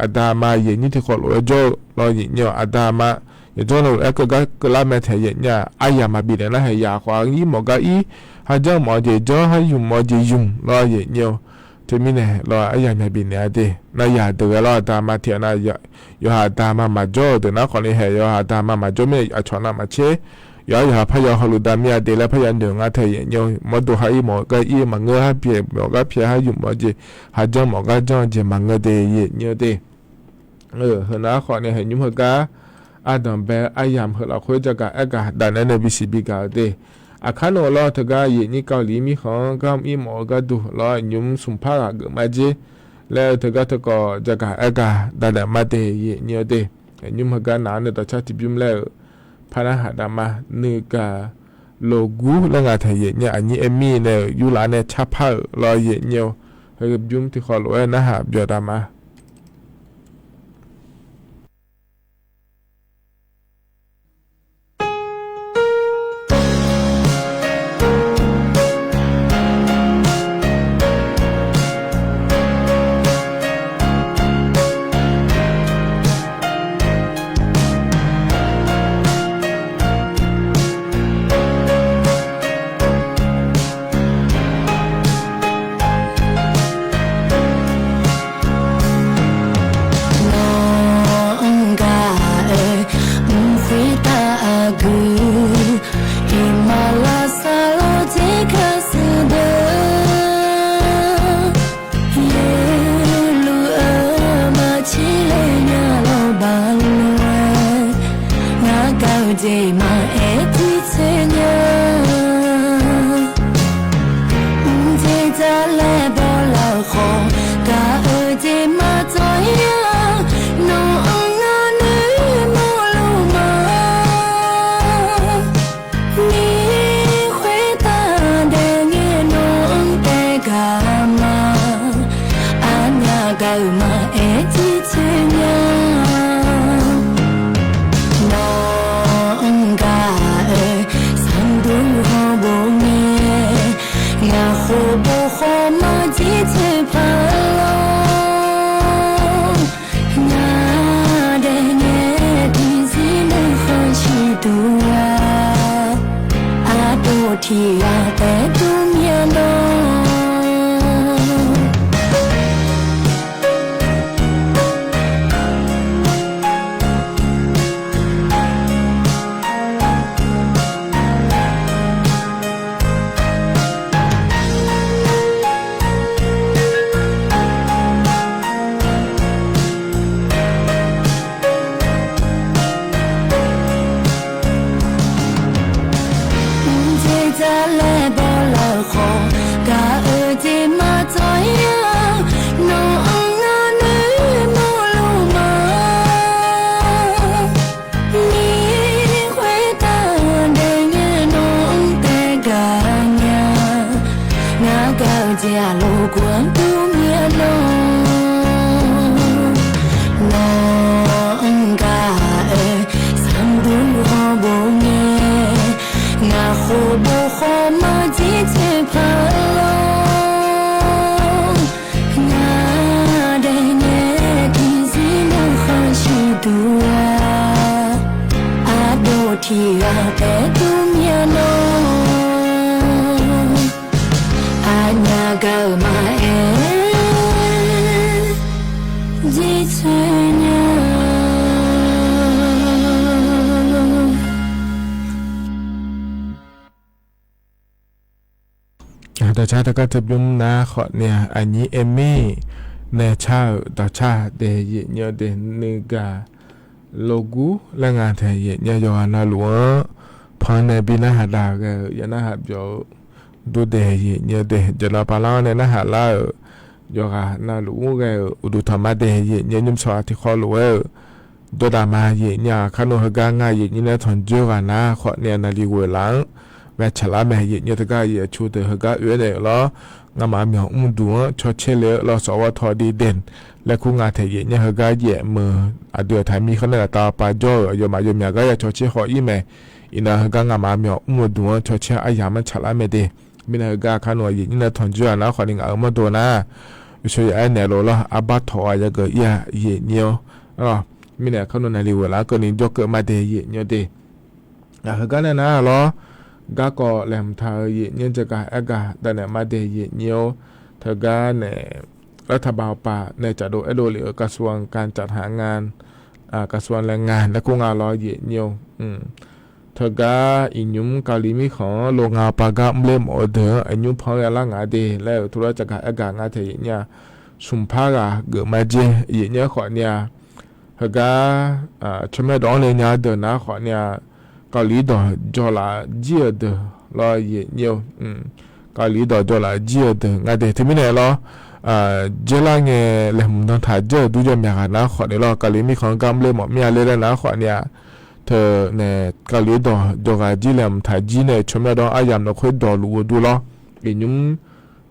aqda aqma aqyuif aqnyir tiqkhawf lof-aer jawr-eu lawr, aqyuif aqnyir-eu. Aqda aqma yawjawr nae lof-aer keuv gar keuvlar mae taef, aqyuif aqnyir-a. Aryamq maqbif naeq nar haeq yaq khawf, ir mawf gar ir, ha janr mawf-eu jeq janr, ha ymq mawf-eu jeq ymq lawr, aqyuif aqnyir-eu. Teumirnae lawr, aryamq maqbif naeq-a de. Nar yaq deuq ghae lawr, aqda aqma tiq-a nar, yawqha aqda aqma maqjawr-eu deuq nar khawfni haeq, yawqha aqda aqma maqjawr mirnae aqcawq navmaqtser, yawqha yawqha parya hawluf damir-a de laer parya noeq nga teu, aqyuif aqnyir-eu. Mawrdo ha ir mawf gar ir maqngeur, ha pyaeq mawf gar pyaeq, ha ymq mawf-eu jeq, ha janr mawf gar janr-eu jeq maqngeur de, aqyuif aqnyir de. Heunav khawfni haeq nymr heugar ardanq bae-eu aryamq heu lafkhoer jagaq aergaq daf naeq nae bisiq bigaq-euq de. Aqkar nawq-eu lawr teugar aqyuif aqnyir Kali mirkhanq-anr gar mr ir mawf-eu gharduq lawr, aqnymr smq par ghaq geuf ma jer laer-eu teugar teukawv jagaq aergaq daf naeq ma de, aqyuif aqnyir-eu de. Aqnymr heugar nav-anr nae dawqcar tiqbymr laer-euq par narhaq daf ma. Nuigaq loqgur laer nga taef, aqyuif aqnyir-a. Aqnyir aer mir nae-euq yurlaf nae carpar-euq lawr, aqyuif aqnyir-eu. Heu bymr tiqkhawf lof-aer narhaq byawq daf ma. Nawq-anr gaq-aer mq khoertav aqgeu, iqmalavsar lawr tser kar sheuqdeuq, yaerluf-eu maqtser laer nya lawr baq lof-aer, ngar gaq-eu jeq maqaer tiqtsoeq nya. Mqdzer dzar laer bawlar-eu khawf, gaq-eu jeq maqdzawr-ir-a. Nawq-anr ngar noeqmawr luf ma. Mir khoertav daef ngae nawq-anr taef gaq ma. Aqnyaf gaq-euq maqaer tiqtsoeq nya. Nawq-anr gaq-aer sanqdur hawr bof ngae, ngaq khof bof khawf maqjir tsoeq paq lawr. Ngaq daef ngae tiqzir nuikhanr ciqduq-a, aqdov tiq ghaq taef dur myav lawr. Mqdzer dzar laer bawlar-eu khawf, gaq-eu jeq maqdzawr-ir-a. Nawq-anr ngar noeqmawr luf ma. Mir khoertav daef ngae nawq-anr taef gaq nya. Ngar gaq-eu jeq aqloq guf-anr dur myav lawr. Nawq Dawqcar teugar teu bymr nar khawf ni-a, aqnyir aer mir nae car-euq dawqcar dae yaeqnyir-eu de nuigaq logur laer nga tae yaeqnyir-eu yawqghaq navluf-anr pan nae bi narhaq daq ghae-euq ya narhaq byawq-eu dur dae yaeqnyir-eu de jaqlawv pavlar-anr nae narhaq lar-euq yawqghaq navluf ur ghae-euq uqduq tanqma dae yaeqnyir-eu nymrsawq-aq tiqkhawv lof-aer-euq dawrdaq ma yaeqnyir-aq kar nmr heugar ngar yaeqnyir nae tanqjoer ghaq nar khawf ni-a naqli ghoeq laf-anr ghae tsaqlar mae yaeqnyir-eu teugar yaeqcu deuq heugar oe-aer naeq-euq lawr. Ngamaf myawq mrduq-anr cawcaer le-eu lawr sawq ghawr taw di daeq laer kur nga tae yaeqnyir heugar jaef meuq aqdui-aq taqmir khanr nae laftav pav jawr-euq aqyawfmaf yawmyaq gar ya cawcaer haw-ir mae. Iqnan heugar ngamaf myawq mr-eu duq-anr cawcaer aryamq-anr tsaqlar mae de. Mirnae heugar kar nmr yaeqnyir nae tanqjoer-aq nar khawf ni ngaq-euq mawrdo nar yawshawr ya aer naeq lof lawr arbar tawq-a yageuq ir-a yaeqnyir-awr. Mirnae kar nmr naqli ghoeq laf-anr keuvni jawrkeuv ma de yaeqnyir-eu de. Heugar nae nar lawr, garkawv laeqhmq taq-eu yaeqnyir jagaq aergaq danaeq ma de yaeqnyir-awr. Teugar nae รัฐบาล awqpaq nae cafdov aerdov lef-euq กระทรวงการจัดหางาน กระทรวงแรงงาน laer kur nga lawr yaeqnyir-awr. Teugar iqnymr Kali mirkhanq-anr lo nga pav gar mrler mawf-eu deuq-anr aqnymr pan-anr ghae lar ngaq de laer-euq tov lar caqgaq aergaq nga tae yaeqnyir-a. Smqpar ghaq geuf ma jer yaeqnyir-aer khawf ni-a. Heugar tsawrmyanr dawq-anr le nya-eu deuq nar khawf ni-a. Kali dawq jawlaf jir-euq deuq lawr yaeqnyir-eu. Kali dawq jawlaf jir-euq deuq nga de teumirnae lawr. Jaerlar ngae laeqhmq dan taq jir-euq dur yawmyaq ghaq nar khawf ni lawr Kali mirkhanq-anr gar mrler mawf mir-a ler laer nar khawf ni-a. Teu nae Kali dawq jawghaq jir laeqhmq taq jir nae tsawrmyanr dawq-anr aryamq lafkhoer dawqluf-eu dur lawr. Iqnymr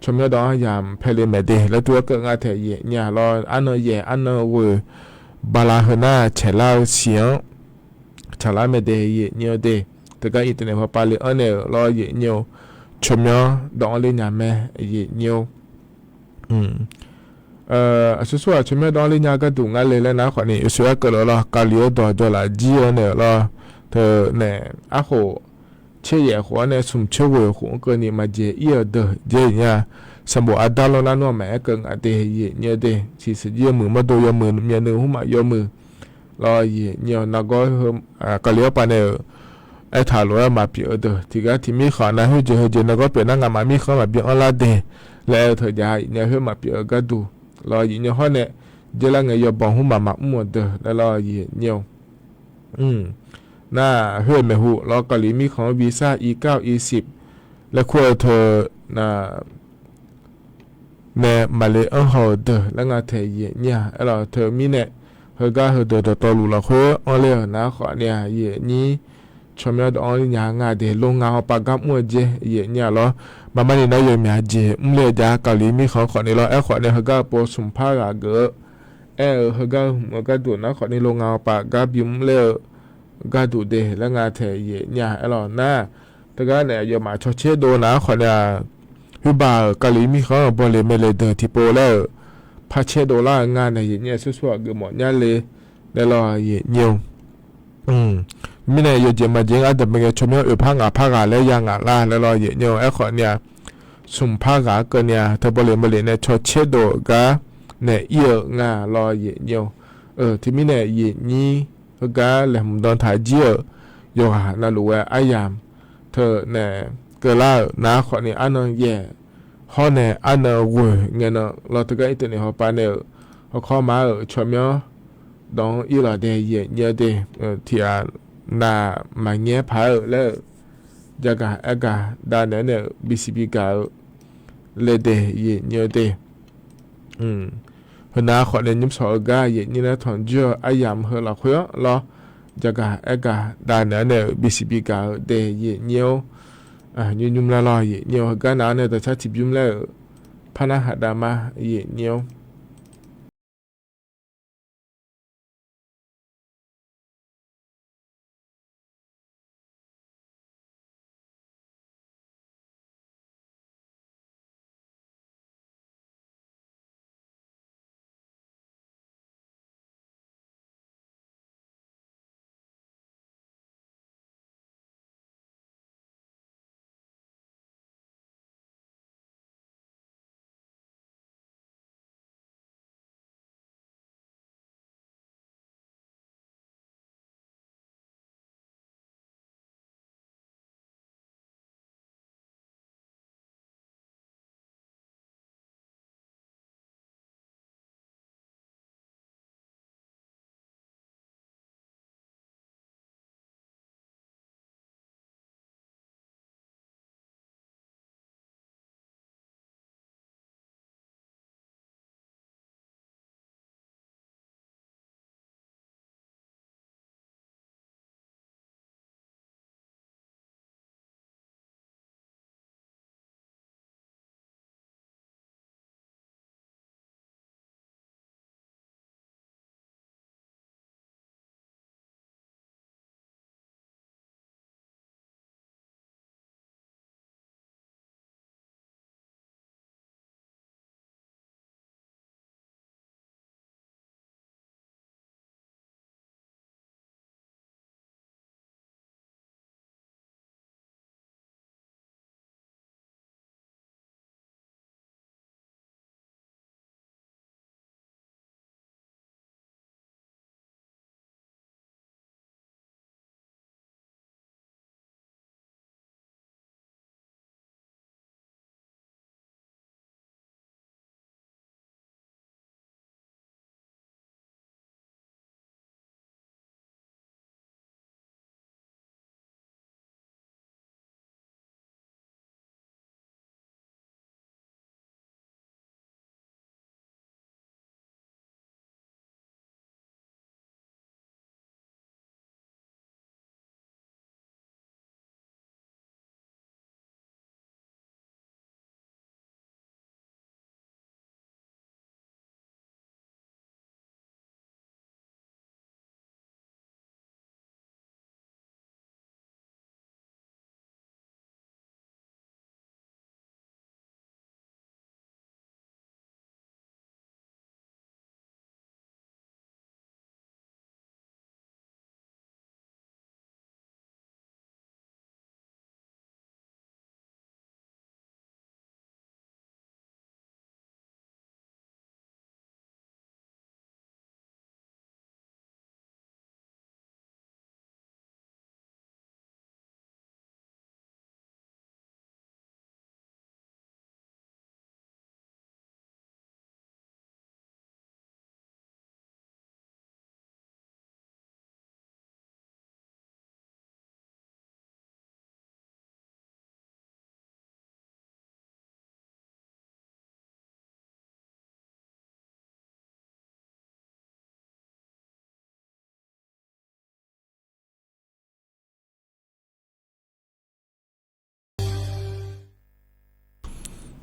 tsawrmyanr dawq-anr aryamq paele maeq de laer tov-aer keuv nga tae yaeqnyir-a lawr arnan yaeq arnan ghoeq bala heu nar caeqlar-eu siq-anr tsaqlar mae de yaeqnyir-eu de. Teugar internet hawpav le-anr naeq-euq lawr yaeqnyir-eu tsawrmyanr dawq-anr ler nya mae yaeqnyir-awr. Aqsur sur-aq tsawrmyanr dawq-anr ler nya gharduq ngar le laer nar khawf ni yawshoer-aer keuv lawr lawr Kali-anr dawq jawlaf jir-anr naeq-euq lawr. Teu nae arkhof tser yaef khof-anr nae smq tser ghoeq khof-anr keuvni maqjeq ir-euq deuq jaer-euq nya. Sanqbof aqdar lawr nar nmr-aq maqaer keuv ngaq de yaeqnyir-eu de. Siqsiq jir yawmuiq mawrdo yawmuiq myavnuiv hmqmaq yawmuiq lawr yaeqnyir-eu nargawr Kali-anr pav nae-euq aertaq lof-aer maqpyeuf-eu deuq tiqgar tiqmir khanq nav khoerjeq heujeq nargawr pyeuf nar ngamaf mirkhanq-anr maqbi anrlar de laer-eu teujav yaeqnyir khoer maqpyeuf-eu gharduq lawr yaeqnyir hawr nae jaerlar ngae yawbanq hmqmaq maqmr-euq deuq laer lawr yaeqnyir-eu nar khoer maeqhu lawr Kali mirkhanq-anr bi sar irkar-eu irsiq laer kur-eu teu nae maqle anr haw-euq deuq laer nga tae yaeqnyir-a. Aerlawq teumirnae heugar heudeuq dawqtawvluf lafkhoer anrler-euq nar khawf ni-a yaeqnyir tsawrmyanr dawq-anr ler nya nga de lo nga hawpav gar mr-eu jaer yaeqnyir-a lawr. Maqmarni nar yawmyaq jeq mrler-eu jav Kali mirkhanq khawf ni lawr aerkhawf ni heugar-eu pov smqpar ghaq geuf-eu aer-eu heugar-eu hmq-eu gharduq nar khawf ni lo nga hawpav gar bimr ler-eu gharduq de laer nga tae yaeqnyir-a. Aerlawq nar teugar nae aqyawfmaf cawcaer dov nar khawf ni-a. Khoerbav-euq Kali mirkhanq-anr bawle maeqle deuq tiqpov laer-euq par caer dovlar-eu nga nae yaeqnyir-a sur sur-aq geufmawf nyar le laer lawr yaeqnyir-eu mirnae yawjeq maqjeq-anr aqdaq bae ngae tsawrmyanr oeqpar ngaqpar ghaq laer ya ngaq lar laer lawr yaeqnyir-eu aerkhawf ni-a. Smqpar ghaq-anr keuvni-a teu bawle maeqle nae cawcaer dov-euq gar nae ir-eu nga lawr yaeqnyir-eu. Teumirnae yaeqnyir heugar laeqhmq dan taq jir-euq yawqghaq navluf ghae aryamq teu nae keuvlar-euq nar khawf ni arnan yaeq hawr nae arnan ghoeq ngae nan lawr teugar internet hawpav nae-euq hawkawr ma-euq tsawrmyanr dawq-anr irlawq dae yaeqnyir-eu de. Tiqghaq nav maqnyaer paq-aer-euq laer-euq jagaq aergaq dav naeq-aer nae-euq bisiq bigaq-eu laer dae yaeqnyir-eu de. Heunav khawf nae nymrshawq-eu gar yaeqnyir laer tanqjir-eu aryamq heu lafkhoer-anr lawr jagaq aergaq dav naeq-aer nae-euq bisiq bigaq-eu dae yaeqnyir-awr nymr nymr lar lawr yaeqnyir-eu heugar nav-anr nae dawqcar tiqbymr laer-euq parnar haq dav ma yaeqnyir-awr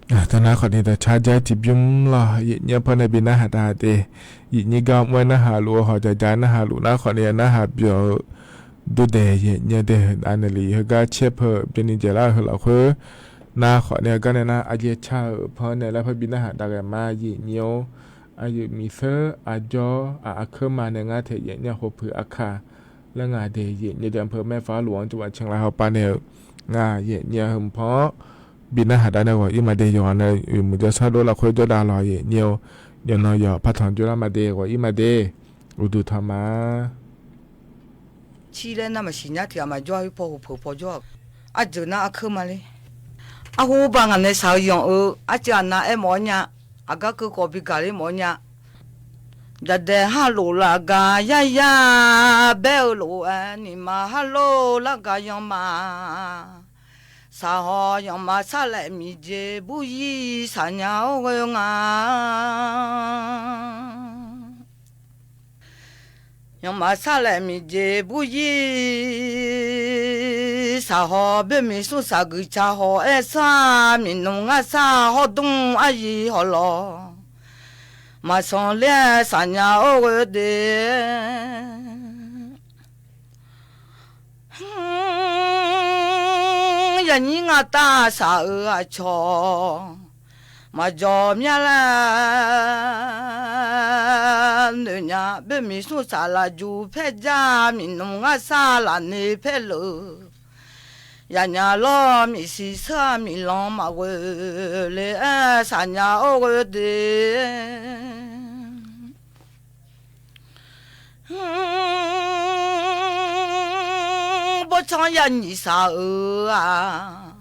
Tawnar khawfni dawqcar jar tiqbymr lawr, yaefnyir paw nae bi narhaq dav de. Yaefnyir gar mr-aer narhaq luf-eu hawq, jaqjaq narhaq luf nar khawfni narhaq byawq-eu durdaeq yaefnyir de. Aqnaeq lef heugar caer peu byanni jaeq lar-eu heu lafkhoer nar khawfni gar nae nar aqjeq car-euq paw nae lar paw bi narhaq dav ghae ma yaefnyir-or. Aqyuif miqseur aqjawr aqkeur ma nae ngar taef yaefnyir khof puiq aqkaq laer ngaq de yaefnyir de. Anr peu maerfar luf-anr jawrmaf canlar hawpav nae-eu ngaq yaefnyir heu mq paw-anr bi narhaq dav nae ghawq-ir ma de. Yawqghaq nae uiqmuiq jawrsar dov lafkhoer jawrdav lawq yaefnyir-or. Yawqnan yawq paw tanq jawrlar ma de, ghawq-ir ma de. Uqduq tanq ma. Cir laer nar maqsiq nyar tiq ghaq maqjawr-a, paw khof peuq paw jawr-a. Arjeuq nar arkeur ma ler. Arhu ba ngaq nae shaq-eu yanq-eu arcuiv aqnav aer mawf-awr nya. Aqgar keuv khawf bi gaq ler mawf-awr nya. Jaqdaeq harlof laf gaq yar yar baer-eu lof-aer, nyiq ma harlof lar gaq yanq ma. Saqhaw yanq ma sarlaeq miqjeq burzir saqnya-awr ghoe nga. Yanq ma sarlaeq miqjeq burzir saqhaw, boermiq smr saqguiq ca haw-aer sar, miqnmq ngar sar hawrdmr aryir hawlawq. Maqsanq ler-aer saqnya-awr ghoe de. Yaqnyir ngar tav saq-euq aqcawq maqjawq mya laer noeqnya. Boermiq smr saqlaq juq paer jar, miqnmq ngar sar lafni paer leuq. Yaqnya lawr miqsiq seur-aq miqlanq maqghoe le-aer saqnya-awr ghoe de. Bawrtsanr yanyiq saq-euq-aq,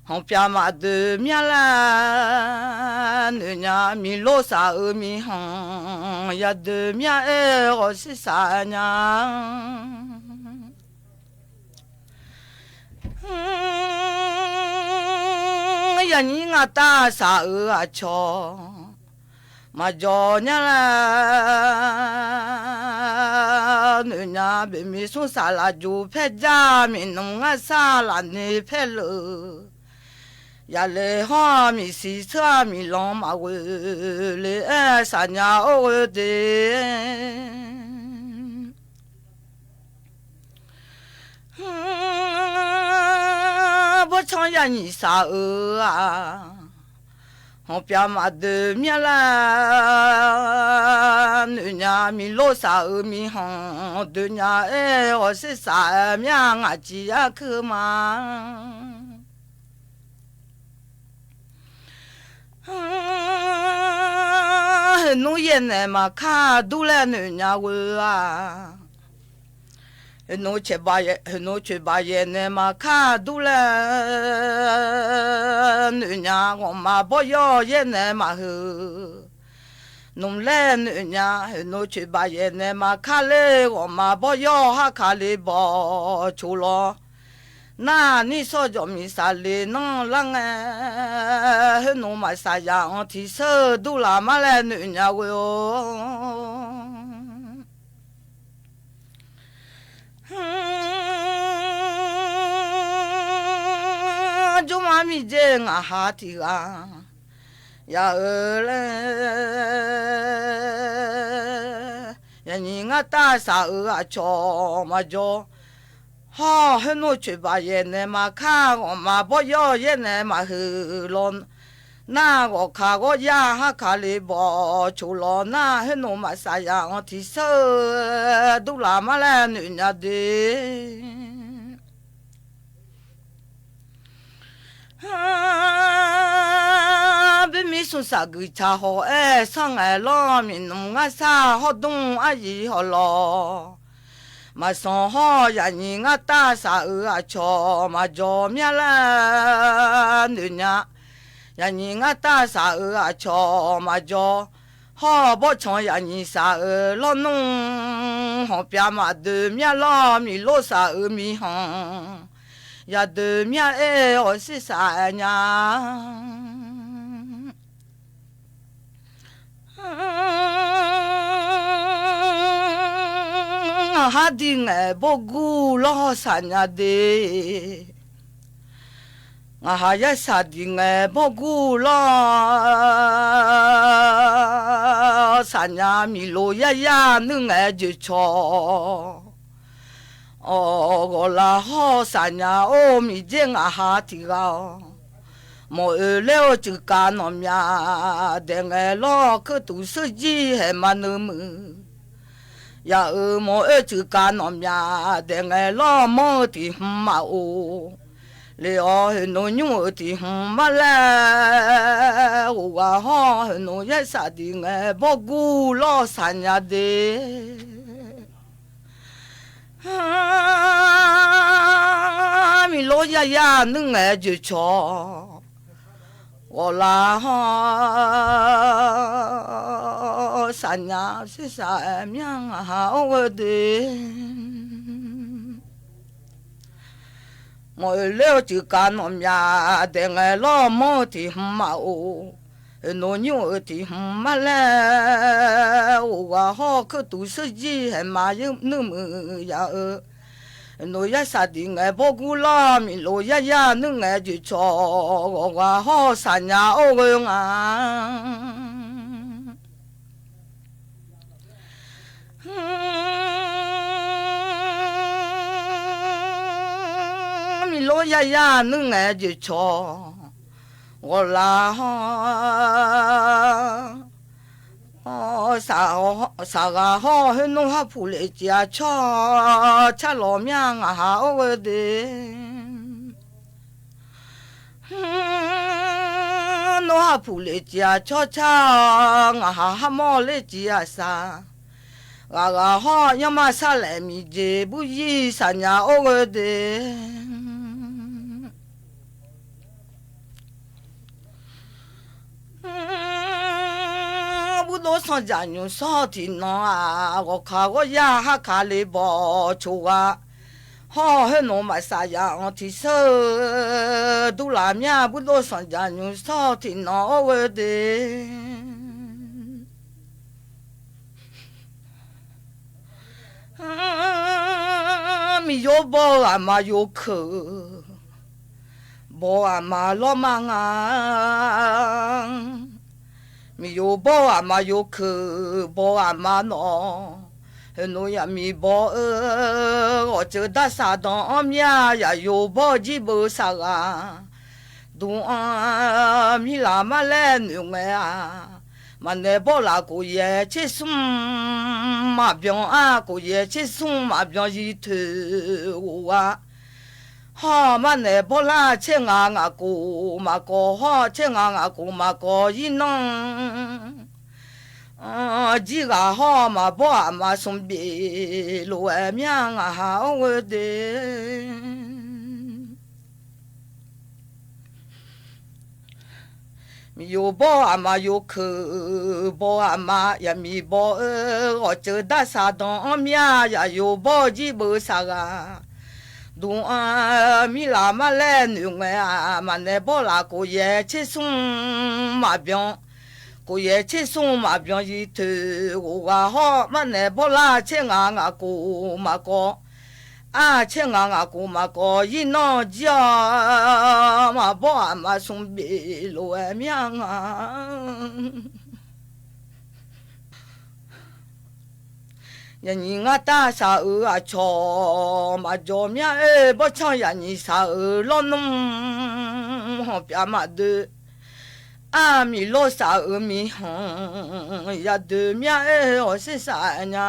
hanqpyav maqdoeq mya laer noeqnya. Miqlor saq-euq miqhanq yadoeq mya-aer ghawqsher saqnya. Yaqnyir ngar tav saq-euq aqcawq maqjawq nya laer noeqnya. Boermiq smr saqlaq juq paer jar, miqnmq ngar sar lafni paer leuq. Yaqle hawr-aq miqsiq seur-aq miqlanq maqghoe le-aer saqnya-awr ghoe de. Bawrtsanr yanyiq saq-euq-aq, hanqpyav maqdoeq mya laer noeqnya. Miqlor saq-euq miqhanq doeq nya-aer ghawqsher saq-aer mya ngaq ciq yar keuv ma. Heuqnmr yaer naeq maqkar dur laer noeqnya ghoe-aq, heuqnmr coeqbaq yaer naeq maqkar dur laer noeqnya. Ghawqma bawr yawr yaer naeq maqheuq nmr laer noeqnya. Heuqnmr coeqbaq yaer naeq maqkar ler, ghawqma bawr yawr harkale bawq coq lawq. Nar nir sawr jawq miq saqle nanr lar ngae, khoernmr maqsaq yaq-anr tiqsheur durlaf mar laer noeqnya ghoe-or. Jawrma miqdzer ngaq ha tiq ghaq ya-eu laer, yaqnyiq ngar tav saq-euq aqcawq maqjawr. Hawr khoernmr coeqbaq yaer naeq maqkar, ghawqma bawr yawr yaer naeq maqheuq lawq. Nar ghawqka ghawr yar harkale bawq coq lawq. Nar khoernmr maqsaq yaq-anr tiqsheur durlaf mar laer noeqnya de. Boermir smr saqguiq caq haw-aer sar ngaeq lawr, miqnmq ngar sar hawrdmr aryiq hawlawq. Maqsanq hawr yaqnyiq ngar tav saq-euq aqcawq maqjawr mya laer noeqnya. Yaqnyiq ngar tav saq-euq aqcawq maqjawr. Hawr bawrtsanq yaqnyiq saq-euq lawrnmr, hanqpyav maqdoeq mya lawr, miqlor saq-euq miqhanq yadoeq mya-aer ghawqshir saqnya. Ngaq har di ngaeq bawrgur lawr saqnya de. Ngaqha yarsaq diq ngae bawrgur lawr, saqnya miqlo yaryar nuir ngae joeqcawq. Awq, ghawqlaf hawr-eu saqnya-or, Miqdzer ngaqha tiq ghaq-awq. Mawq-oeq ler-eu cuifkav nawqmyaq daeq ngae lawr, keurtuq seurjir haeq ma nuimuiq. Yaq-euq mawq-oer cuifkav nawqmyaq daeq ngae lawr, manr-eu tiq hmq maqof. Lef-awr hoeqnov nymr-euq tiq hmq mar laer, ghofghaq hawr-eu hoeqnov yarsaq diq ngae bawrgur lawr saqnya de. Miqlo yaryar nuir ngae joeqcawq. Ghawqlaf hawr-eu saqnya sersaq-aer myar ngaqha-or ghoe de. Mawq-oeq ler-eu cuifkav nawqmyaq daeq ngae lawr, manr-eu tiq hmq maqof. Oeqnov nymr-euq tiq hmq mar laer, ghofghaq hawr-eu keurtuq seurjir haeq ma nuimuiq yaq-eu. Oeqnov yarsaq diq ngae bawrgur lawr, miqlo yaryar nuir ngae joeqcawq. Ghawqghaq hawr-eu saqnya-or ghoe nga. Miqlo yaryar nuir ngae joeqcawq. Ghawqlaf hawr-eu saqghaq hawr-eu khoernmr harpuq lef civ-a cawr car lawq myar ngaqha-or ghoe de. Nmr harpuq lef civ-a cawr car-awr, ngaqha harmawr ler civ-a saq. Ghaqghaq hawr-eu yanrma sarlaeq miqjeq burzir saqnya-or ghoe de. Burdov sanqdzaq nymq sawr tiqnan-aq, ghawqkaq ghawryar harkaq le bawq coq ghaq. Hawr-eu khoernmr maqsaq yaq-anr tiqseur-eu durlaf myar, burdov sanqdzaq nymq sawr tiqnan-or ghoe de. Miqyo baw-eu aqma yawkeuq, baw-eu aqma lawrma nga. Miqyo baw-eu aqma yawkeuq, baw-eu aqma nawq. Khoernmr yaqmiq baw-eu ghawqceuq darsaq danq-anr myar, yaqyo baw-eu jirbeu saqghaq. Duq-anr mirlaq mar laer noeq ngae-aq, maqnaeq bawrlaf kof yaeq tser smr maqbyan-ar, kof yaeq tser smr maqbyan zir toeq ghof gha. Hawr-eu marnaeq bawrlar tser ngaq ngaq kof maqkawv, hawr-eu tser ngaq ngaq kof maqkawv zir nanr. Jir ghaq hawr-eu maqbawr aqma smr bef lof-aer myar ngaqha-or ghoe de. Miqyo baw-eu aqma yawkeuq, baw-eu aqma yaqmiq baw-eu ghawqceuq darsaq danq-anr myar, yaqyo baw-eu jirbeu saqghaq. Duq-anr mirlaq mar laer noeq ngae-aq, maqnaeq bawrlaf kof yaeq tser smr maqbyan. Kof yaeq tser smr maqbyan zir toeq ghof gha hawr, marnaeq bawrlar tser ngaq ngaq kof maqkawv. Ar, tser ngaq ngaq kof maqkawv zir nanr jir-awr, maqbawr aqma smr bef lof-aer myar nga. Yaqnyiq ngar tar shaq-euq aqcawq maqjawq myar-oe, bawrtsanr yaqnyiq shaq-euq lawrnmr hawq pyaf maqdoe. Armiq lawr shaq-euq miqhanq yaqdoe myar-oe, hawq sher shaq nya.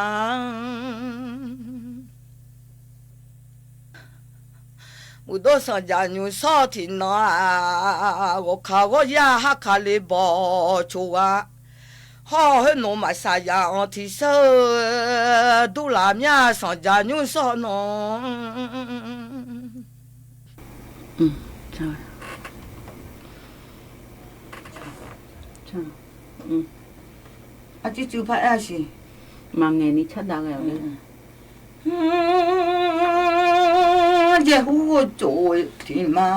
Muiqdov sanqdzaq nymq sawr tiqnan-aq, ghawqkaq ghawryar harkaq le bawq coq gha. Hawr-eu khoernmr maqsaq yaq-anr tiqseur-eu durlaf myar sanqdzaq nymr sawr nan. Arcuir cuiv par aer-a siq. Maqngaeq ni cardav ghae-a. Jaerhur ghovcof tiqma,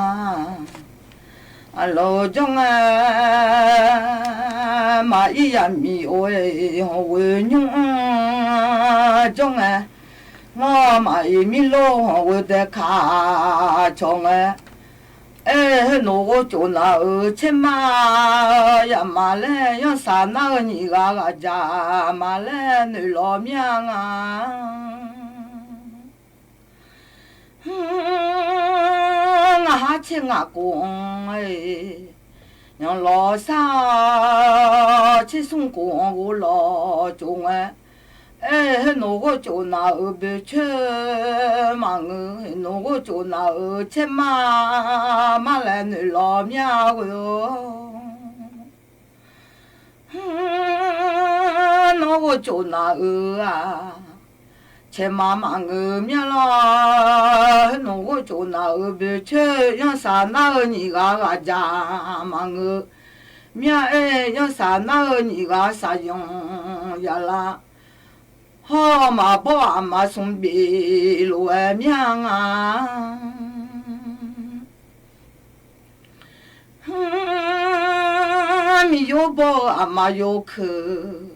aqlawq-eu jawr ngae, maqir yaqmiq of-aer hawq ghoe nymr-anr jawr ngae, ngar maqir mirlor hawq ghoe dae kaq cawq ngae, Aer, heulof ghovcof naf-euq tser ma-eu yaqma laer, yanrsaq nar-eu nyiq ghaq ghaq jaq ma laer noeqlawq mir-a nga. Ngaq har tser ngaq khof-anr, nyanlawq sar-a, tser smr khof-anr ghovlawq cof ngae. Aer, heulof ghovcof naf-euq boecoer maqngeur, heulof ghovcof naf-euq tser ma mar laer noeqlawq mir-a ghoe-or. Nawr ghovcof naf-euq-aq, caerma maqngeur mir-a lawr. Heulof ghovcof naf-euq boecoer yanrsaq nar-eu nyiq ghaq ghaq jaq maqngeur mir-a. Aer, yanrsaq nar-eu nyiq ghaq shaqyanq yaqlar, hawr maqbawr aqma smr bif lof-aer mir-a nga. Miqyaw bawr-eu aqma yawkeuq,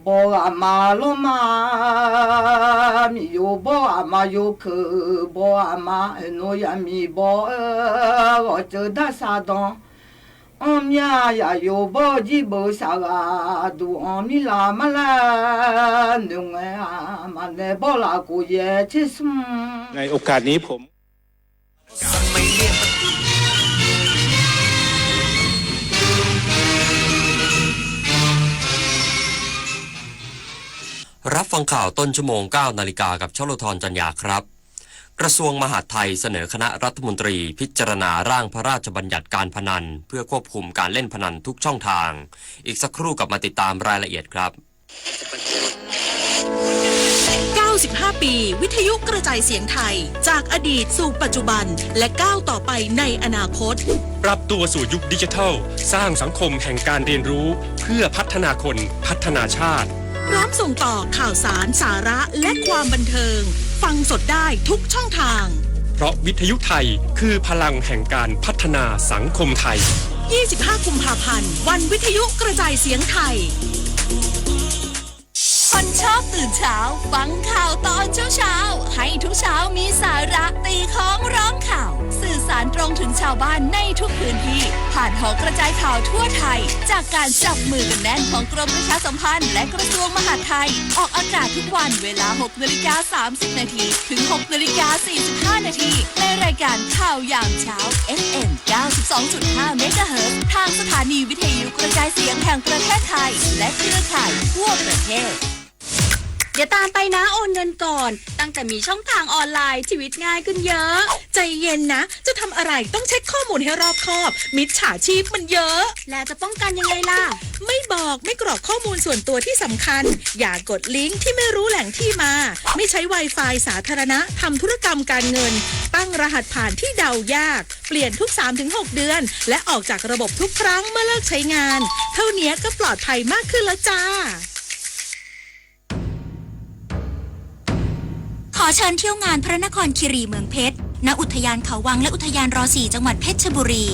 bawr-eu aqma lawrma, miqyaw bawr-eu aqma yawkeuq, bawr-eu aqma oeqnov yaqmiq bawr-eu ghawqceuv darsaq dan, anr mir-a, yaqyo bawr-eu jirbeuv saqghaq duq-anr mirlaf mar laer noeq ngae-aq, maqnaeq bawr laf khof yaer tser smr. รับฟังข่าวต้นชั่วโมง เก้านาฬิกา กับ ชโลธร จันยาครับ กระทรวงมหาดไทยเสนอคณะรัฐมนตรีพิจารณาร่างพระราชบัญญัติการพนัน เพื่อควบคุมการเล่นพนันทุกช่องทาง อีกสักครู่กลับมาติดตามรายละเอียดครับ เก้าสิบห้า ปี วิทยุกระจายเสียงไทย จากอดีตสู่ปัจจุบัน และก้าวต่อไปในอนาคต ปรับตัวสู่ยุคดิจิทัล สร้างสังคมแห่งการเรียนรู้ เพื่อพัฒนาคน พัฒนาชาติ พร้อมส่งต่อข่าวสาร สาระ และความบันเทิง ฟังสดได้ทุกช่องทาง เพราะวิทยุไทยคือพลังแห่งการพัฒนาสังคมไทย ยี่สิบห้า กุมภาพันธ์ วันวิทยุกระจายเสียงไทย คนชอบตื่นเช้า ฟังข่าวตอนเช้าๆ ให้ทุกเช้ามีสาระ ตีค้องร้องข่าว สื่อสารตรงถึงชาวบ้านในทุกพื้นที่ ผ่านหอกระจายข่าวทั่วไทย จากการจับมือกันแน่นของกรมประชาสัมพันธ์และกระทรวงมหาดไทย ออกอากาศทุกวันเวลา หกนาฬิกาสามสิบนาที ถึง หกนาฬิกาสี่สิบห้านาที ในรายการข่าวยามเช้า เอฟเอ็ม เก้าสิบสองจุดห้าเมกะเฮิรตซ์ ทางสถานีวิทยุกระจายเสียงแห่งประเทศไทย และเครือข่ายทั่วประเทศ เดี๋ยวตามไปนะ โอนเงินก่อน ตั้งแต่มีช่องทางออนไลน์ ชีวิตง่ายขึ้นเยอะ ใจเย็นนะ จะทำอะไรต้องเช็คข้อมูลให้รอบคอบ มิจฉาชีพมันเยอะ แล้วจะป้องกันยังไงล่ะ ไม่บอก ไม่กรอกข้อมูลส่วนตัวที่สำคัญ อย่ากดลิงก์ที่ไม่รู้แหล่งที่มา ไม่ใช้ Wi-Fi สาธารณะ ทำธุรกรรมการเงิน ตั้งรหัสผ่านที่เดายาก เปลี่ยนทุกสามถึงหกเดือน และออกจากระบบทุกครั้งเมื่อเลิกใช้งาน เท่านี้ก็ปลอดภัยมากขึ้นแล้วจ้า ขอเชิญเที่ยวงานพระนครคีรีเมืองเพชร ณ อุทยานเขาวังและอุทยานรอสี่ จังหวัดเพชรบุรี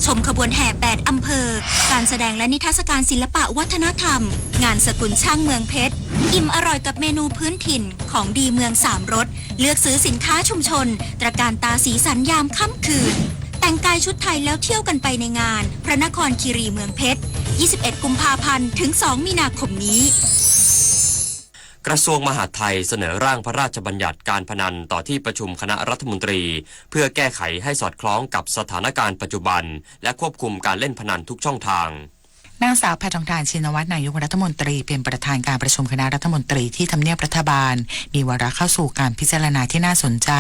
ชมขบวนแห่แปดอำเภอ การแสดงและนิทรรศการศิลปะวัฒนธรรม งานสกุลช่างเมืองเพชร อิ่มอร่อยกับเมนูพื้นถิ่น ของดีเมืองสามรส เลือกซื้อสินค้าชุมชน ตระการตาสีสันยามค่ำคืน แต่งกายชุดไทยแล้วเที่ยวกันไปในงาน พระนครคีรีเมืองเพชร ยี่สิบเอ็ด กุมภาพันธ์ ถึง สอง มีนาคมนี้ กระทรวงมหาดไทยเสนอร่างพระราชบัญญัติการพนันต่อที่ประชุมคณะรัฐมนตรี เพื่อแก้ไขให้สอดคล้องกับสถานการณ์ปัจจุบัน และควบคุมการเล่นพนันทุกช่องทาง นางสาว แพทองธาร ชินวัตร นายกรัฐมนตรี เป็นประธานการประชุมคณะรัฐมนตรีที่ทำเนียบรัฐบาล มีวาระเข้าสู่การพิจารณาที่น่าสนใจ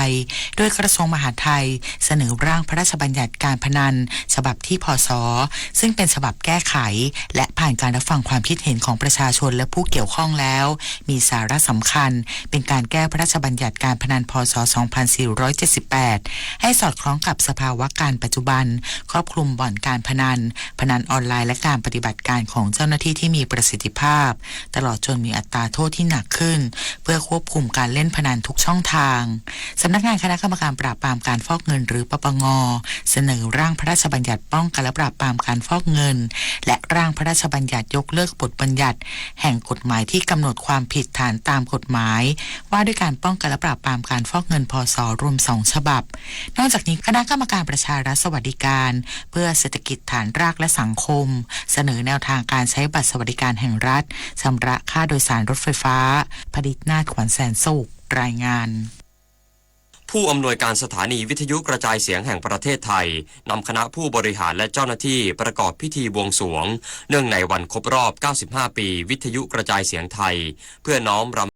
ด้วยกระทรวงมหาดไทย เสนอร่างพระราชบัญญัติการพนัน ฉบับที่ พศ ซึ่งเป็นฉบับแก้ไข และผ่านการรับฟังความคิดเห็นของประชาชนและผู้เกี่ยวข้องแล้ว มีสาระสำคัญ เป็นการแก้พระราชบัญญัติการพนัน พ.ศ. สองพันสี่ร้อยเจ็ดสิบแปด ให้สอดคล้องกับสภาวะการปัจจุบัน ครอบคลุมบ่อนการพนัน พนันออนไลน์ และการปฏิบัติ จัดการของเจ้าหน้าที่ที่มีประสิทธิภาพ ตลอดจนมีอัตราโทษที่หนักขึ้น เพื่อควบคุมการเล่นพนันทุกช่องทาง สำนักงานคณะกรรมการปราบปรามการฟอกเงิน หรือ ปปง เสนอร่างพระราชบัญญัติป้องกันและปราบปรามการฟอกเงิน และร่างพระราชบัญญัติยกเลิกบทบัญญัติแห่งกฎหมายที่กำหนดความผิดฐานตามกฎหมายว่าด้วยการป้องกันและปราบปรามการฟอกเงิน พ.ศ. รวมสองฉบับ นอกจากนี้คณะกรรมการประชารัฐสวัสดิการเพื่อเศรษฐกิจฐานรากและสังคม เสนอแนวทางการใช้บัตรสวัสดิการแห่งรัฐชำระค่าโดยสารรถไฟฟ้า ผลิตนาถ ขวัญแสนสุข รายงาน ผู้อำนวยการสถานีวิทยุกระจายเสียงแห่งประเทศไทย นำคณะผู้บริหารและเจ้าหน้าที่ประกอบพิธีบวงสรวง เนื่องในวันครบรอบ 95 ปี วิทยุกระจายเสียงไทย เพื่อน้อมรำ